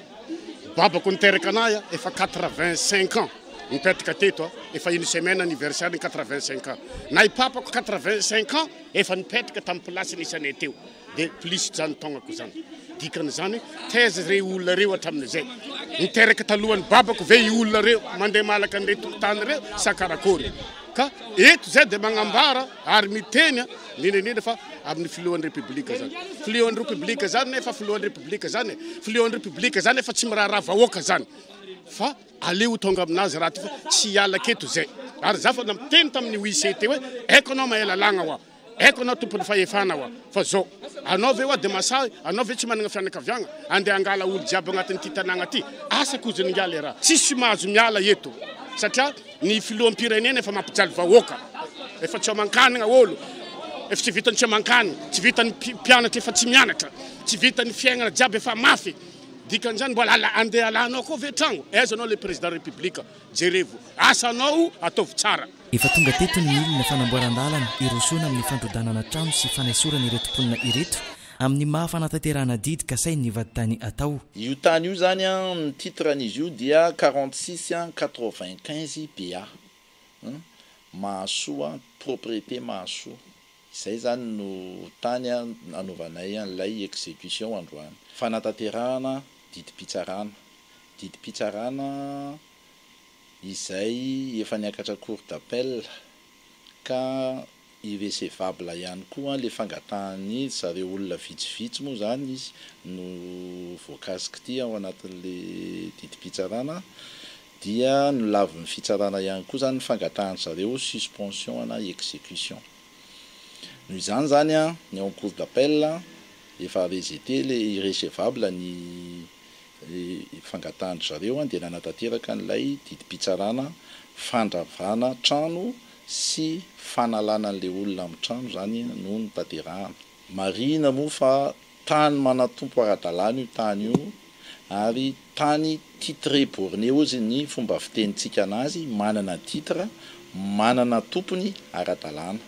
Babako niteraka anahy efa 85 ans nipetraka teto, efa une semaine anniversaire ny 85 ans. Na i papako 85 ans efa nipetraka tamin'ny place nisy anay teo. De plus zany taognako zany. Dikan'izany taiza reo olona reo hatramin'izay. Niteraka talohan'ny babako ve i olona reo mandeha malaka an'ireto tany reo sa karakory. Ka eto zay de magnambara ary miteny indrindra indrindra fa amin'ny filohan'ny Repoblika zany. Filohan'ny Repoblika zany nefa filohan'ny Repoblika zany, filohan'ny Repoblika zany efa tsy miraharaha vahoaka zany. Fa aleo tonga aminazy raha ty fa tsy hiala aketo zay. Ary za fa namiteny tamin'ny huissier teo hoe haiko anao mahay lalàgna hoa. Haiko anao tompon'ny fahefana hoa. Fa zao, anao ve hoa de masahy, anao ve tsy manana fianakaviagna, andeha hangala olo jiaby agnatin'ity tanàgna ty. Asa koziny ingahy le raha. Tsisy mahazo miala eto. Satria ny filoham-pirenena efa mampijaly vahoaka. Efa tsy aman-kanina olo. Efa tsy vitan'ny tsy aman-kanina, tsy vitan'ny mpianatra efa tsy mianatra, tsy vitan'ny fiainana jiaby efa mafy. Dikan'izany mbola andeha alanao koa ve tragno? Aiza anao le président république? Jerevo. Asanao ataovy tsara.
Efa tonga teto ny milina fanamboaran-dalana hirosoana amin'ny fandrodanana trano sy fanaisorana ireto mponina ireto amin'ny maha fanatanterahana didy kasain'ny vadintany atao.
Io tany io zany an, ny titre an'izy io dia 46 95 BA. Mahasoa, propriété Mahasoa. Izay zany no tany anaovanay an'ilay exécution androany. Fanatanterahana didim-pitsarana. Didim-pitsarana izay efa niakatra cour d'appel ka irrecevable ihany koa le fangatahan'ny zareo olona vitsivitsy moa zany izy no voakasik'ity ao anatin'le didim-pitsarana dia nolavin'ny fitsarana ihany koa zany ny fangatahan zareo suspension ana exécution. Noho izany zany an, ny ao cour d'appel efa rejeté le irrecevable ny fangatahan-dry zareo dia nanatanteraka an'ilay didim-pitsarana fandravana trano sy fanalana an'ilay olona amin'ny trano zany no notanterahana. Marihina moa fa tany manan-tompo ara-dalàna io tany io ary tany titré borné hozy ny fomba fitenintsika anazy, manana titre, manana tompony ara-dalàna.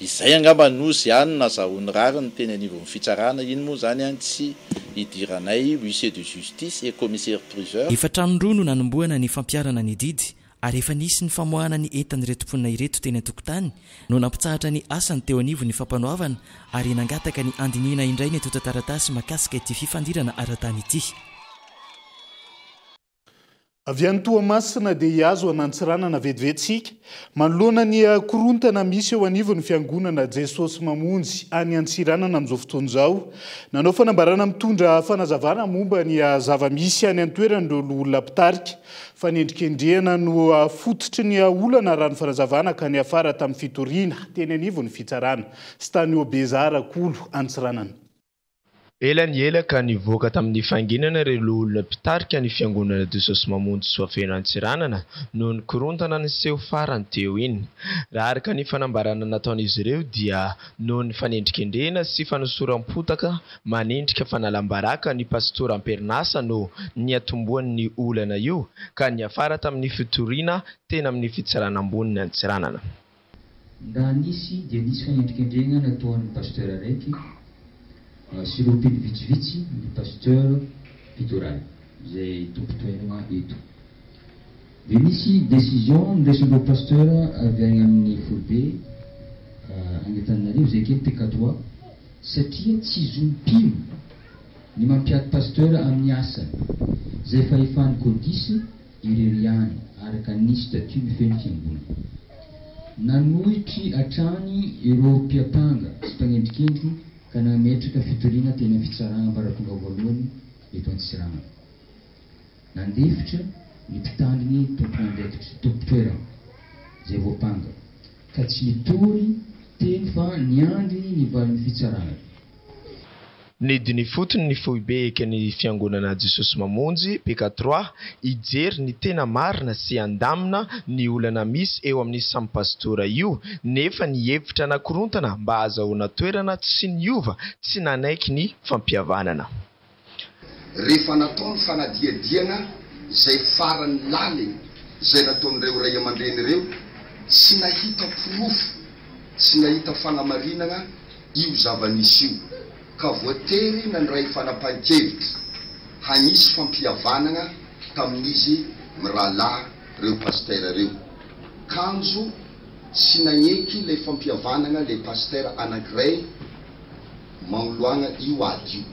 Izay angamba no ihany nazahoany rariny teny anivon'ny fitsarana, iny moa izany an tsy idiranay huissier de justice et commissaire priseur.
Efa trano roa no nanombohana ny fampiharana ny didy ary efa nisy ny famoahana ny entan'ireto mponina ireto teny an-tokotany no nampitsahatra ny asany teo anivon'ny fampanoavana ary nangataka ny handinihina indray ny antontan-taratasy mahakasika ity fifandirana ara-tany ity.
Avy any Toamasina dia hihazo an'Antsiranana vetivety isika, manoloana ny korontana misy eo anivon'ny fiangonana Jesosy Mamonjy any Antsiranana amin'izao fotoana izao. Nanao fanambarana mitondra fanazavana momba ny zava-misy any an-toerana ireo loholona mpitarika. Fanendrikendrehana no fototry ny olana raha ny fanazavana ka niafara tamin'ny fitoriana teny anivon'ny fitsarana sy tany Bezara Kolo Antsiranana.
Ela ny ela ka nivoaka tamin'ny fahanginana ireo loholona mpitarika ny fiangonana Jesosy Mamonjy Soafeno Antsiranana noho ny korontana niseho farany teo iny. Raha araka ny fanambarana nataon'izy ireo dia noho ny fanendrikendrehana sy fanosoram-potaka manendrika fanalam-baraka ny pastora am-perinasa no niatombohan'ny olana io ka niafara tamin'ny fitoriana tena amin'ny fitsarana amboniny Antsiranana.
Raha nisy dia nisy fanendrikendrehana nataon'ny pasteur araiky sy ireo mpino vitsivitsy ny pasteur Pitoral izay tompon-toerana eto. Dia nisy décision noraisin'ireo pasteur avy any amin'ny foibe any Antananarivo izay eken'ny PK trois satria tsy zon'ny mpino ny mampiady pasteur amin'ny asany izay fahefan'ny codice irery ihany araka ny statut mifehy ny fiangonana. Nanohitry hatrany ireo mpiampanga sy mpanendrikendriky ka nametraka fitoriana teny amin'ny fitsarana ambaratonga voalohany eto Antsiranana. Nandefitra ny mpitandriny tompon'andraikitra, tompon-toerana, izay voampanga, ka tsy nitory teny fa niandry ny valin'ny fitsarana.
Nidina ifotony ny foibe eken'ny Fiangonana Jesosy Mamonjy, PK trois, hijery ny tena marina sy handamina ny olana misy eo amin'ny samy pastora io, nefa ny hevitra nakorontana mba hahazahoana toerana tsy niova, tsy nanaiky ny fampihavanana.
Rehefa natao ny fanadihadiana izay farany lalina izay nataon'ireo ray aman-dreny ireo, tsy nahita porofo, tsy nahita fanamarinana io zava-nisy io, ka voatery nandray fanapahan-kevitra hagnisy fampihavanana tamin'izy mirahalahy ireo pastera ireo. Kanjo tsy nagneky ilay fampihavanana ilay pastera anankiray magnoloagna io ady io.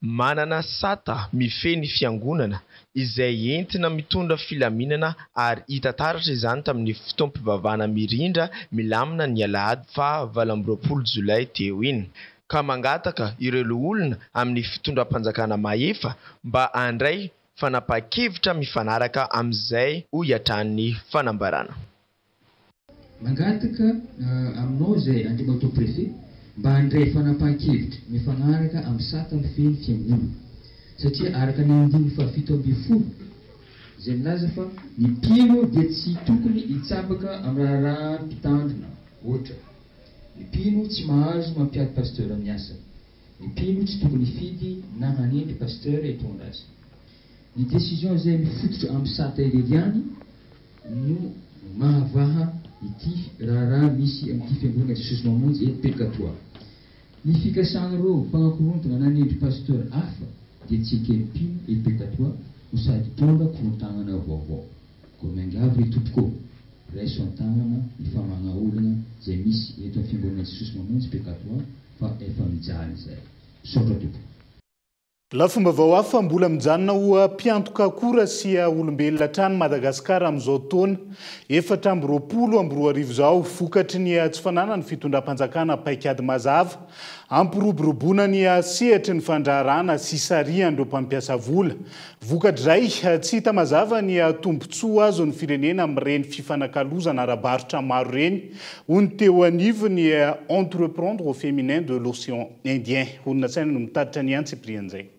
Manana sata mifehy ny fiangonana izay entina mitondra filaminana ary hita taratra izany tamin'ny fotoam-pivavahana mirindra milamina ny alahady faha 28 jolay teo iny ka mangataka ireo loholona amin'ny fitondram-panjakana mahefa mba handray fanapahan-kevitra mifanaraka amin'izay hoy hatrany ny fanambarana.
Mangataka aminao izay Andriamatoa Préfet mba handray fanapahan-kevitra mifagnaraka amin'ny sata mifehy ny fiangonana satria araka ny andininy faha 17 izay milaza fa ny mpino dia tsy tokony hitsabaka amin'ny raharaham-pitandrina ohatra ny mpino tsy mahazo mampiady pasteur amin'ny asany, ny mpino tsy tokony hifidy na hanendry pasteur hitondra azy. Ny décision izay mifototra amin'ny sata irery ihany no mahavaha ity raharaha misy amin'ity fiangonana Jesosy Mamonjy eto Pekatoa. Ny fikasan'ireo mpagnakorontana nanendry pasteur hafa dia tsy eken'ny mpino eto Pekatoa no sady hitondra korontagnana vaovao. Koa miangavy ry tompoko ô, raiso an-tagnana ny famahagna olagna izay misy eto amin'ny fiangonana Jesosy Mamonjy Pekatoa fa efa mijaly izahay. Misaotra tompoko.
Lafim-baovao hafa, mbola mijanona ho mpiantoka akora sy olombelona hatrany Madagasikara amin'izao taona 2024 izao, vokatry ny tsy fananan'ny fitondram-panjakana paikady mazava hampiroboroboana ny sehatry ny fandraharahana sy hisarihan'ireo mpampiasa vola. Vokatr'izay, tsy hita mazava ny tombontsoa azon'ny firenena amin'ireny fifanakalozana ara-barotra maro ireny, hoy ny teo anivon'ny Entreprendre au féminin de l'Océan Indien. Olona-tsaina no mitatitra ny antsipirian'izay.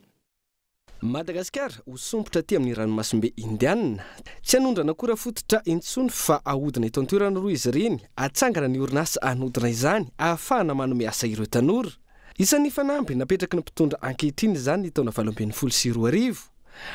Madagasikara ho sompitra aty amin'ny ranomasimbe Indianina. Tsy hanondrana akora fototra intsony fa ahodina eto an-toerana roa izy ireny, atsangana ny orinasa hanodina izany ahafahana manome asa ireo tanora. Isan'ny fanamby napetraky ny mpitondra ankehitriny izany ny taona 2018.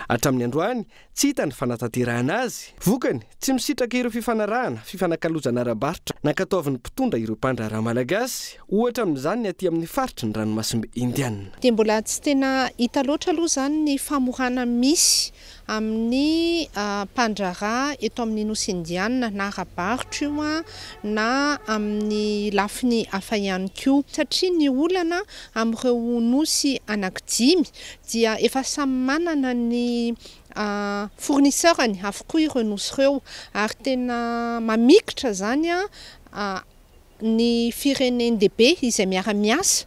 Hatramin'ny androany, tsy hita ny fanatanterahana azy. Vokany, tsy misitraka ireo fifanarahana, fifanakalozana ara-barotra nankatoavin'ny mpitondra ireo mpandraharaha malagasy. Ohatra amin'izany ny aty amin'ny faritry ny ranomasimbe Indiana.
Dia mbola tsy tena hita loatra aloha izany ny famorana misy amin'ny mpandraharaha eto amin'ny Nosy Indiana na ara-barotra io na amin'ny lafiny hafa ihany koa. Satria ny olana amin'ireo nosy anankidimy dia efa samy manana ny fournisseur-ny avokoa ireo nosy ireo ary tena mamikitra izany ny firenen-dehibe izay miara-miasa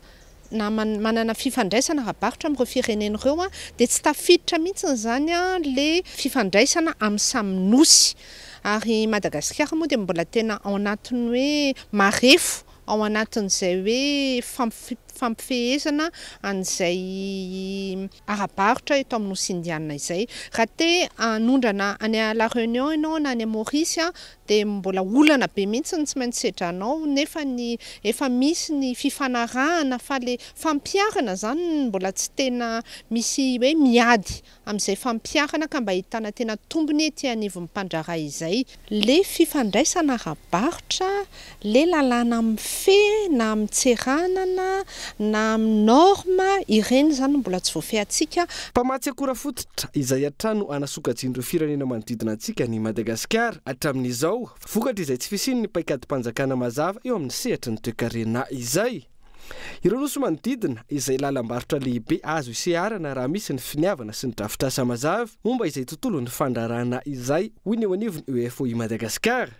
na manana fifandraisana ara-barotra amin'ireo firenena ireo dia tsy tafiditra mihitsy izany ilay fifandraisana amin'ny samy nosy. Ary i Madagasikara moa dia mbola tena ao anatin'ny hoe marefo ao anatin'izay hoe fampifehezana an'izay ara-barotra eto amin'ny Nosy Indiana izay. Raha te hanondrana any La Réunion ianao na any Maurice dia mbola olana be mihitsy ny tsy maintsy sedranao nefa ny efa misy ny fifanarahana fa le fampiharana izany no mbola tsy tena misy hoe miady amin'izay fampiharana ka mba ahitana tena tombony ety anivon'ny mpandraharaha izay. Le fifandraisana ara-barotra, le lalàna mifehy na amin'ny-tseranana na amin'ny norme, ireny izany no mbola tsy voafehintsika.
Mpamatsy akora fototra izay hatrany no anasokajian'ireo firenena manodidina antsika an'i Madagasikara hatramin'izao, vokatry izay tsy fisian'ny paikadim-panjakana mazava eo amin'ny sehatry ny toekarena izay. Ireo nosy manodidina, izay lalam-barotra lehibe azo iseharana raha misy ny finiavana sy ny drafitrasa mazava momba izay tontolon'ny fandraharahana izay, hoy ny eo anivon'ny EFOI Madagascar.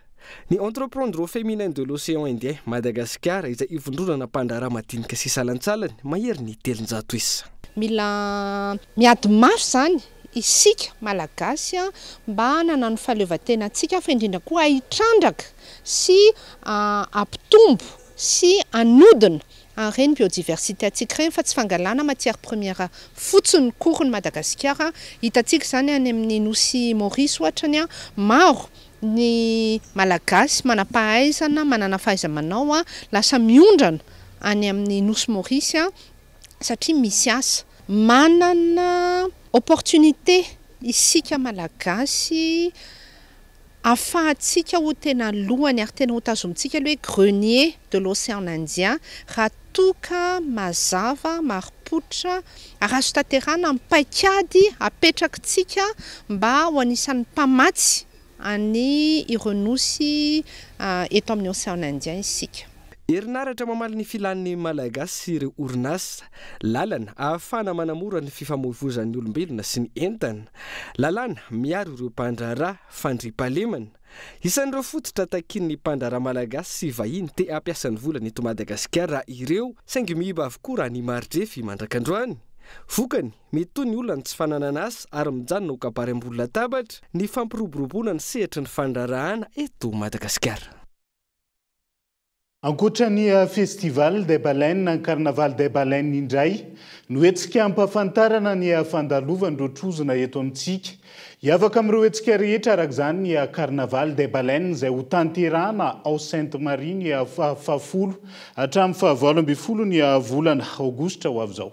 Ny Entreprendre au Féminin de l'Océan Indien Madagascar izay ivondronana mpandraharaha madinika sy salantsalany mahery ny 300 isa.
Mila miady mafy izany isika Malagasy mba hanana ny fahaleovantenantsika fa indrindra koa hitrandraka sy hampitombo sy hanodina an'ireny biodiversité antsika ireny fa tsy fangalana matière première fotsiny kory ny Madagasikara. Hitantsika izany any amin'ny nosy Maurice ohatra ny maro ny Malagasy manam-pahaizana, manana fahaiza-manao lasa miondrana any amin'ny nosy Maurice satria misy asa. Manana opportunité isika Malagasy ahafahantsika ho tena lohany ary tena ho tazomintsika ilay hoe grenier de l'Océan Indien raha toa ka mazava, marim-pototra ary azo tanterahina ny paikady apetrakitsika mba ho anisan'ny mpamatsy an'ny ireo nosy eto amin'ny Océan Indien isika.
Herinaratra mamaly ny filan'ny Malagasy sy ireo orinasa. Lalana ahafahana manamora ny fifamoivoizan'ny olombelona sy ny entana. Lalàna miaro ireo mpandraharaha, fandriampahalemana. Isan'ireo fototra takian'ny mpandraharaha malagasy sy vahiny te hampiasa ny volany eto Madagasikara ireo, saingy miiba avokoa raha ny mari-drefy mandrak'androany. Vokany, mitohy ny olan'ny tsy fananana asa ary mijanona ho kabary ambony latabatra ny fampiroboroboana ny sehatry ny fandraharahana eto Madagasikara.
Ankoatra ny Festival des Baleines, Carnaval des Baleines indray no hetsika ampahafantarana ny fandalovan'ireo trozona eto amintsika. Hiavaka amin'ireo hetsika rehetra araka izany ny Carnaval des Baleines izay hotanterahana ao Sainte Marie ny fahafolo hatramin'ny faha-18 ny volana aogositra ho avy izao.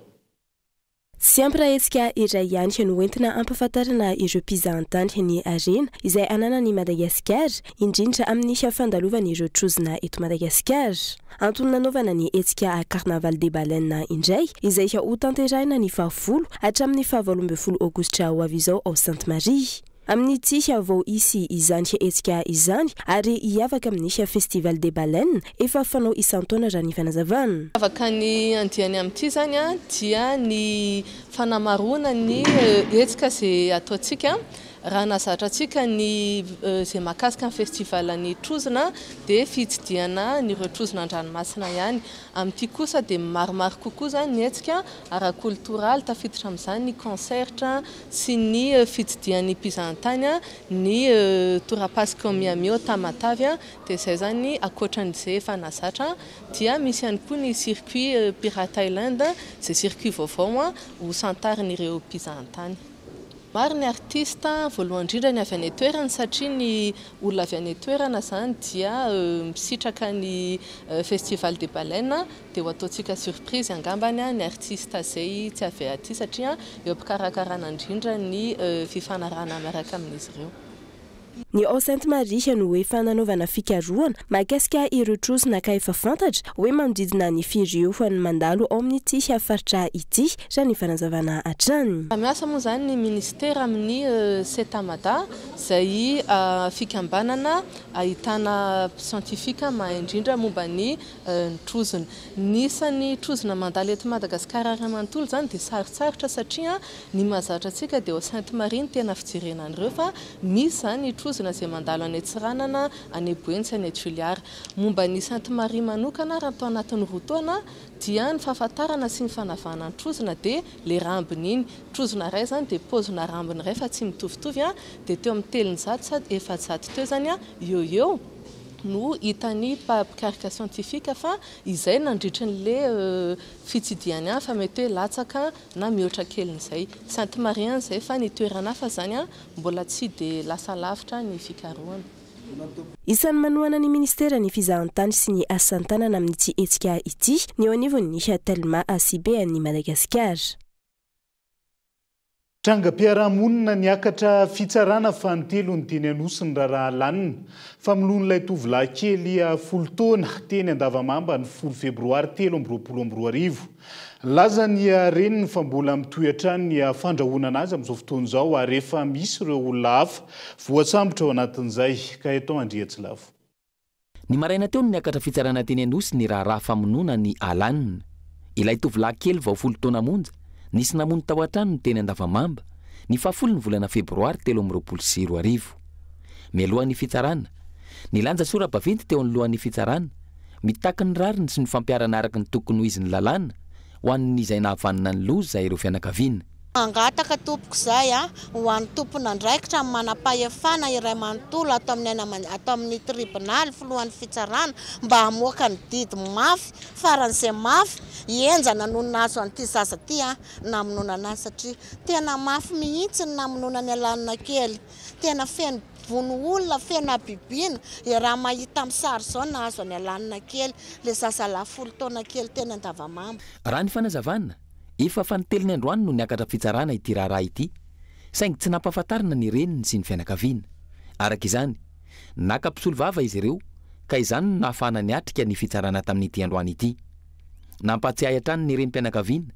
Tsy ampy raha hetsika iray ihany no entina hampahafantarana ireo mpizahantany ny harena izay ananan'i Madagasikara, indrindra amin'ny fandalovan'ireo trozona eto Madagasikara. Antony nanaovana ny hetsika Carnaval des Baleines indray, izay hotanterahina ny fahafolo hatramin'ny faha-18 aogositra ho avy izao ao Sainte Marie. Amin'ity vao hisy izany hetsika izany ary hiavaka amin'ny Festival des Baleines efa fanao isan-taona raha ny fanazavana.
Miavaka ny andiany amin'ity izany dia ny fanamaroana ny hetsika izay ataontsika. Raha nahazatra antsika ny izay mahakasika ny festival ny trozona dia fitsidihana an'ireo trozona an-dranomasina ihany. Amin'ity kosa dia maromaro kokoa izany ny hetsika ara-koltoraly, tafiditra amin'izany ny concert sy ny fitsidihan'ny mpizahantany ny torapasika ao Miami ao Tamatave dia izay izany ankoatran'izay efa nahazatra dia misy ihany koa ny circuit Pirate Island izay circuit vaovao ho santarin'ireo mpizahantany. Maro ny artista, voalohany indrindra ny avy any an-toerana satria ny olona avy any an-toerana izany dia misitraka ny festival des baleines dia ho ataontsika surprise angambany ny artista izay tsy avy aty satria eo am-pikarakarana indrindra ny fifanarahana miaraka amin'izy ireo.
Ny ao Sainte Marie no efa nanaovana fikarohana mahakasika ireo trozona ka efa fantatra hoe manodidina ny firy eo ny mandalo ao amin'ity faritra ity, raha ny fanazavana hatrany.
Miasa moa izany ny minisitera amin'ny Setamada izay fikambanana ahitana siantifika mahay indrindra momba ny trozona. Ny isan'ny trozona mandalo eto Madagasikara iray manontolo izany dia sarotsarotra satria ny mahazatra antsika dia ao Sainte Marie no tena fijerena an'ireo fa misy izany trozona izay mandalo any Antsiranana, any Boeny sy any Toliara. Momba ny Sainte Marie manokana raha tao anatin'ny 2 taona dia ny fahafantarana sy ny fanavahana ny trozona dia ilay rambony iny. Trozona iray izany dia paozina rambony iray fa tsy mitovitovy dia teo amin'ny 300 sa 400 teo izany eo ho eo no hitan'ny mpikaroka siantifika fa izay nandritry an'ilay fitsidihany ihany fa mety hoe latsaka na mihoatra kelin'izay. Sainte Marie ihany izay fa ny toerana hafa izany mbola tsy dia lasa lavitra ny fikarohana.
Isan'ny manohana ny ministeran'ny fizahantany sy ny asan-tanana amin'ity hetsika ity ny eo anivon'ny Telma ACB an'i Madagasikara.
Trangam-piarahamonina niakatra fitsarana fanintelony teny Anosy ny raharaha Lanina. Famonoan'ilay tovolahy kely 10 taona teny Andavamamba ny 10 febroary 2023. Nilaza ny reniny fa mbola mitohy hatrany ny fandrahonana azy amin'izao fotoana izao ary efa misy ireo olona hafa voasambotra ao anatin'izay. Gaëtan Andriatsilavo.
Ny maraina teo no niakatra fitsarana teny Anosy ny raharaha famonoana an'i Alan. Ilay tovolahy kely vao 10 taona monja, nisy namono tao an-tranony teny Andavamamba, ny fahafolo ny volana febroary 2023. Mialohan'ny fitsarana, nilanja sora-baventy teo anoloan'ny fitsarana, mitaky ny rariny sy ny fampiharana araka ny tokony ho izy ny lalàna ho an'izay nahavanona ny loza ireo fianakaviana.
Mangataka tompoko izay ho an'ny tompon'andraikitra amin'ny manam-pahefana iray manontolo ato amin'ny aina aman-, ato amin'ny tribonaly filohan'ny fitsarana mba hamoaka ny didy mafy faran'izay mafy henjana noho ny nahazo an'ity zaza ity namonoana anazy satria tena mafy mihitsy ny namonoana ny Alanina kely, tena feno vono olona, feno habibiana, iaraha mahita amin'ny sary izao nahazo an'i Alanina kely, ilay zazalahy 10 taona kely teny Andavamamba.
Raha ny fanazavana, efa fanintelony androany no niakatra fitsarana ity raharaha ity, saingy tsy nampahafantarina ny reniny sy ny fianakaviana. Araka izany, naka mpisolovava izy ireo ka izany no nahafahana niatrika ny fitsarana tamin'ity androany ity. Nampahatsiahy hatrany ny renim-pianakaviana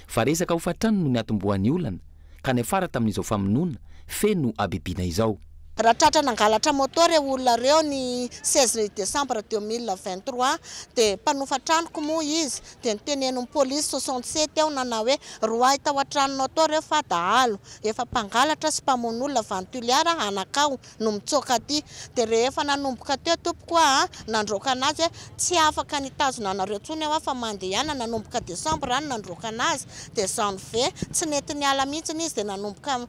fa resaka hofantrano no niatombohan'ny olana ka niafara tamin'izao famonoana feno habibiana izao.
Raha tratra nangalatra moto ireo olona ireo ny 16 décembre 2023 dia mpanofa tranoko moa izy dia nitenen'ny polisy 67 aho nanao hoe roahy tao an-tranonao tao ireo fa dahalo efa mpangalatra sy mpamono olona avy any Toliara anakao no mitsoaka aty. Dia rehefa nanomboka teo tompoko aho nandroaka anazy hoe tsy afaka nitazona anareo intsony aho fa mandehana. Nanomboka décembre any nandroaka anazy dia janvier tsy nety niala mihitsy izy dia nanomboka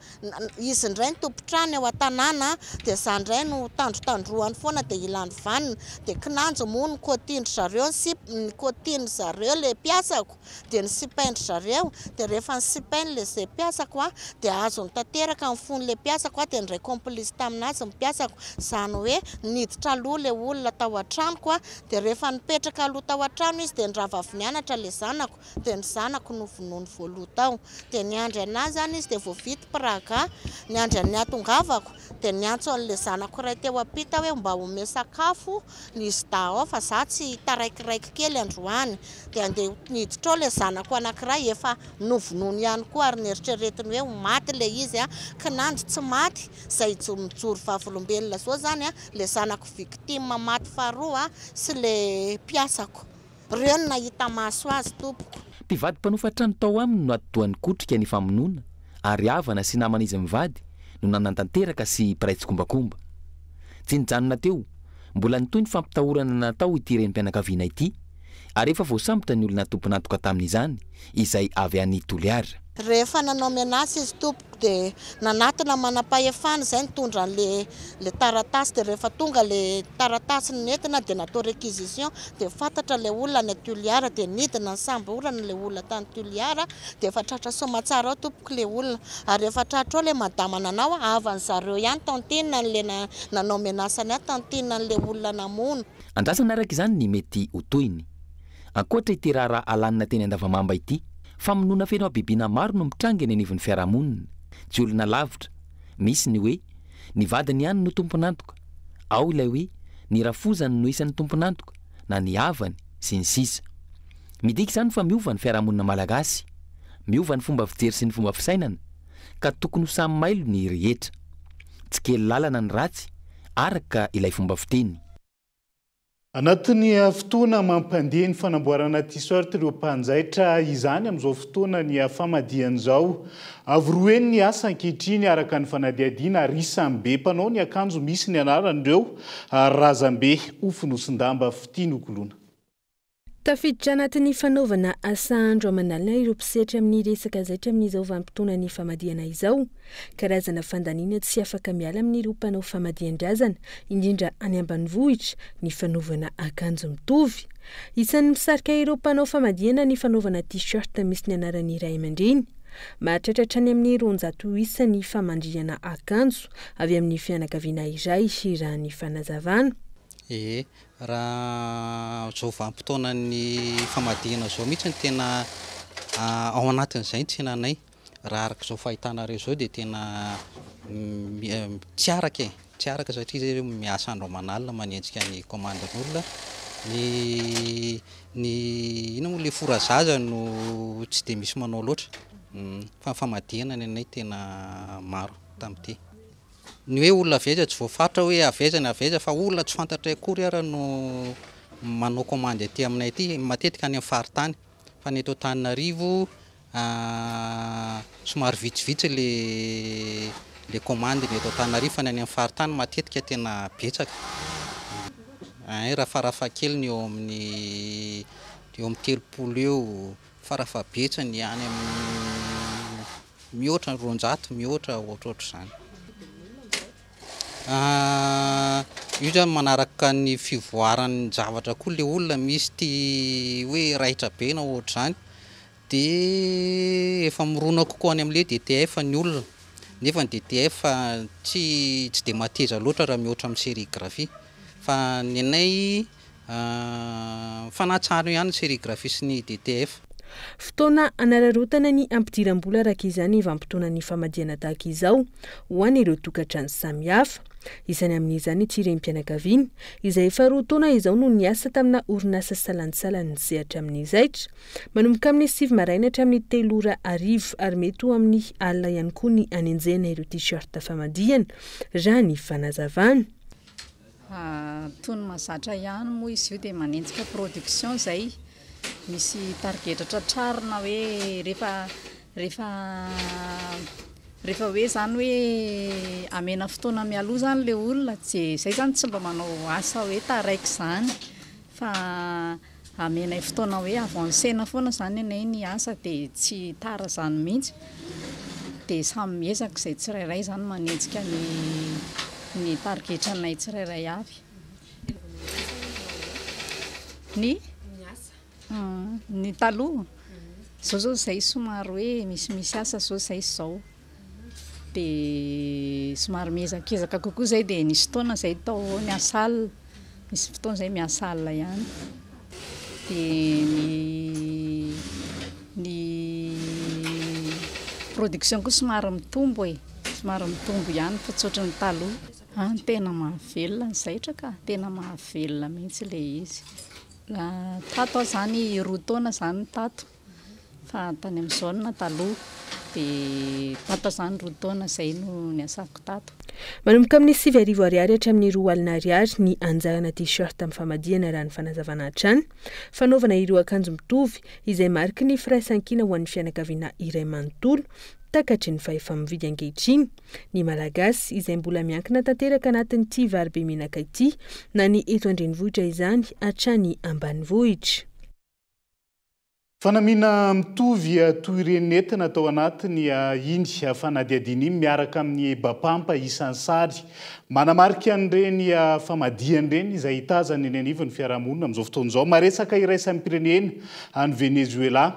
izy indray ny tompon-trano eo an-tanàna dia za indray no tandrotandroany foana dia ilany vanina dia kinanjo moa ny kotindry zareo ny sip ny kotindry zareo le mpiasako dia ny sipaindry zareo dia rehefa ny sipainy le zay mpiasako a dia azony tanteraka ny fony le mpiasako a dia indray complice taminazy ny mpiasako, izany hoe niditra aloha le olona tao an-tranoko a dia rehefa nipetraka aloha tao an-trano izy dia nirava avy nianatra le zanako dia ny zanako no vonoiny voaloha tao dia niandry anazy zany izy dia voavity Praga niandry an'ny hatongavako dia niantso an'le zanako iray teo ampita hoe mba omeo sakafo ny izy dahao fa za tsy taraikiraiky kely androany dia andeha niditra ao le zanako anankiray efa novonoiny ihany koa ary nieritreretiny hoe ho maty le izy a kinanjo tsy maty izay mijoro vavolombelona zao zany a le zanako victime maty faharoa sy le mpiasako ireo no nahita maso azy tompoko.
Mpivady mpanofa trano tao aminy no atidohan'ny kotrika ny famonoana ary havana sy namana izy mivady no nanantanteraka sy mpiray tsikombakomba. Tsy nijanona teo, mbola nitohy ny fampitahorana natao ity renim-pianakaviana ity ary efa voasambotra ny olona tompon'antoka tamin'izany, izay avy any Toliara.
Rehefa nanao menace izy tompoko dia nanatona manam-pahefana izay nitondra an'le le taratasy dia rehefa tonga le taratasy nentina dia natao réquisition dia fantatra le olona any Toliara dia nidina nisamborana le olona tany Toliara dia efa tratra soamatsara ao tompoko le olona ary efa tratra ao le madama nanao havan'ny zareo ihany tantine an'le nanao menace an'ahy tantine an'le olona namono.
Andrasana araka izany ny mety ho tohiny. Ankoatra ity raharaha Alanina teny Andavamamba ity, famonoana feno habibiana maro no mitranga eny anivon'ny fiarahamonina. Tsy olona lavitra. Misy ny hoe, ny vadiny ihany no tompon'antoka. Ao ilay hoe, ny rafozany no isan'ny tompon'antoka, na ny havany, sy ny sisa. Midika izany fa miova ny fiarahamonina malagasy. Miova ny fomba fijery sy ny fomba fisainana, ka tokony ho samy mailo ny rehetra. Tsy kely lalana ny ratsy, araka ilay fomba fiteny.
Anatin'ny fotoana mampandeha ny fanamboarana t-shirt ireo mpanjaitra izany amin'izao fotoana ny famadihana izao. Avo roa heny ny asa ankehitriny araka ny fanadihadiana ary isan'ny be mpanao ny akanjo misy ny anaran'ireo razambe ho fonosin-damba fitia nokoloina.
Tafiditra anatin'ny fanaovana asa andro aman'alina ireo mpisehatra amin'ny resaka zaitra amin'izao vanim-potoanan'ny famadihana izao. Karazana fandaniana tsy afaka miala amin'ireo mpanao famadihan-drazana, indrindra any ambanivohitra, ny fanaovana akanjo mitovy. Isan'ny misarika ireo mpanao famadihana ny fanaovana t-shirt misy ny anaran'ny ray aman-dreny. Mahatratra hatrany amin'ny 200 isa ny famandrihana akanjo avy amin'ny fianakaviana iray, raha ny fanazavana.
Ee, raha izao vanim-potoanan'ny famadihana izao mihitsy no tena ao anatin'izay ny tsenanay. Raha araka izao fahitanareo izao dia tena tsy araka e, tsy araka satria izay miasa andro aman'alina manenjika ny kaomandin'olona. Ny ny inona moa ilay fora zaza no tsy dia misy manao loatra fa ny famadihana ny anay tena maro tamin'ity. Ny hoe olona avy aiza tsy voafaritra hoe avy aiza na avy aiza fa olona tsy fantatray akory ara no manao commande aty aminay aty, matetika any amin'ny faritany fa ny eto Antananarivo somary vitsivitsy le le commande ny eto Antananarivo fa ny any amin'ny faritany matetika tena betsaka. Ein raha farafahakeliny eo amin'ny eo amin'ny 30 eo farafahabetsany any amin'ny Mihoatra ny 200, mihoatra ohatrohatr'izany. Io zany manaraka ny fivoaran'ny zavatra koa le olona, misy tia hoe raitra be na ohatr'izany, de efa mirona kokoa any amin'le DTF ny olona, nefa ny DTF tsy tsy de mateza loatra raha mihoatra amin'ny sérigraphie, fa ny anay Mifanatsara ihany ny sérigraphie sy ny DTF.
Fotoana hanararaotana ny hampidiram-bola araka izany vanim-potoanan'ny famadihana tahaka izao ho an'ireo tokantrano samihafa. Isany amin'izany ity renim-pianakaviana izay efa roa taona izao no niasa tamina orinasa salantsalany nisehatra amin'ny zaitra. Manomboka amin'ny 9 maraina hatramin'ny 3 ora hariva ary mety ho amin'ny alina ihany koa ny hanenjehana ireo t-shirt famadihana, raha ny fanazavana.
Toy ny mahazatra ihany moa izy io dia manenjika production izay misy tarigetra tratrarina hoe rehefa rehefa rehefa hoe izany hoe amena fotoana mialoha izany ilay olona dia izay izany tsy mba manao asa hoe taraiky izany fa Amenay fotoana hoe avancena foana zany anie ny asa dia tsy tara zany mihitsy dia samy miezaka izay tsirairay zany manenjika ny ny tarigetranay tsirairay avy. Ny ny taloha zao zao zay somary hoe misimisy asa zao zay zao dia somary miezakezaka kokoa zay dia nisy fotoana zay tao niasa alina, nisy fotoana zay miasa alina ihany dia ny ny production koa somary mitombo e, somary mitombo ihany fa tsy ohatran'ny taloha. An, tena mahavelona ny zaitra ka, tena mahavelona mihitsy ilay izy. Tato aho izany roa taona izany tato. Fa tany amin'ny zone taloha dia tato izany 2 taona izay no niasako tato.
Manomboka amin'ny 9000 ariary hatramin'ny 20 000 ariary ny anjarana t-shirt amin'ny famadihana raha ny fanazavana hatrany. Fanaovana ireo akanjo mitovy izay mariky ny firaisankina ho an'ny fianakaviana iray manontolo takatry ny fahefa-mividy ankehitriny ny Malagasy izay mbola miankina tanteraka anatin'ity vary be menaka ity na ny eto an-drenivohitra izany hatrany ambanivohitra.
Fanamiana mitovy toy ireny nentina tao anatin'ny iny fanadihadiana iny miaraka amin'ny Bapampa isan'ny sary manamarika an'ireny famadihana ireny izay tazana eny anivon'ny fiarahamonina amin'izao fotoana izao. Maresaka iraisam-pirenena any Venezuela.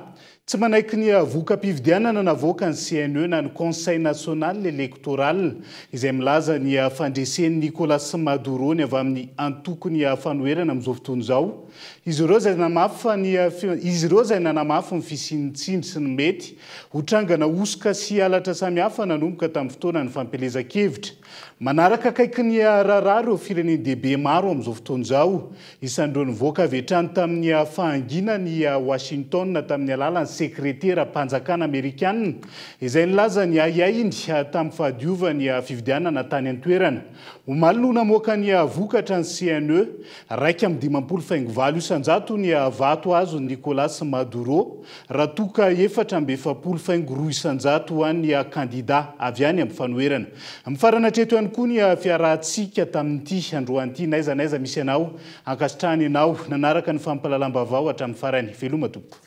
Tsy manaiky ny voka-pifidianana navoakan'ny CNE na ny Conseil National Electoral izay milaza ny fandresen'i Nicolas Maduro ny avy amin'ny antokon'ny fanoherana amin'izao fotoana izao. Izy ireo izay nanamafy fa ny izy ireo izay nanamafy ny fisian'ny tsindry sy ny mety ho trangana hosoka sy halatra samihafa nanomboka tamin'ny fotoanan'ny fampielezan-kevitra. Manaraka akaiky ny raharaha ireo firenen-dehibe maro amin'izao fotoana izao. Isan'ireo nivoaka avy hatrany tamin'ny fahanginany i Washington tamin'ny alalan'ny sekreteram-panjakana amerikana izay nilaza ny ahiahiny tamin'ny fahadiovan'ny fifidianana tany an-toerana. Omaly no namoaka ny vokatra ny CNE, 51 faingo 8 isan-jato ny vato azon'i Nicolas Maduro raha toa ka 44 faingo 2 isan-jato ho an'ny kandida avy any amin'ny fanoherana. Mifarana hatreto ihany koa ny fiarahantsika tamin'ity androany ity. N'aiza n'aiza misy anao, ankasitrahana ianao nanaraka ny fampahalalam-baovao hatramin'ny farany. Veloma tompoko.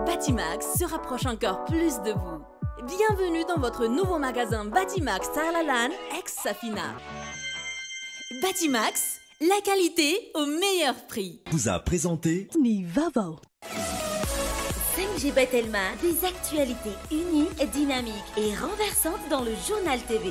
Batimax se rapproche encore plus de vous. Bienvenue dans votre nouveau magasin Batimax Tsaralalàna, ex-Safina. Batimax, la qualité au meilleur prix.
Vous a présenté
Ny Vaovao. 5G by Telma, des actualités uniques, dynamiques et renversantes dans le journal TV.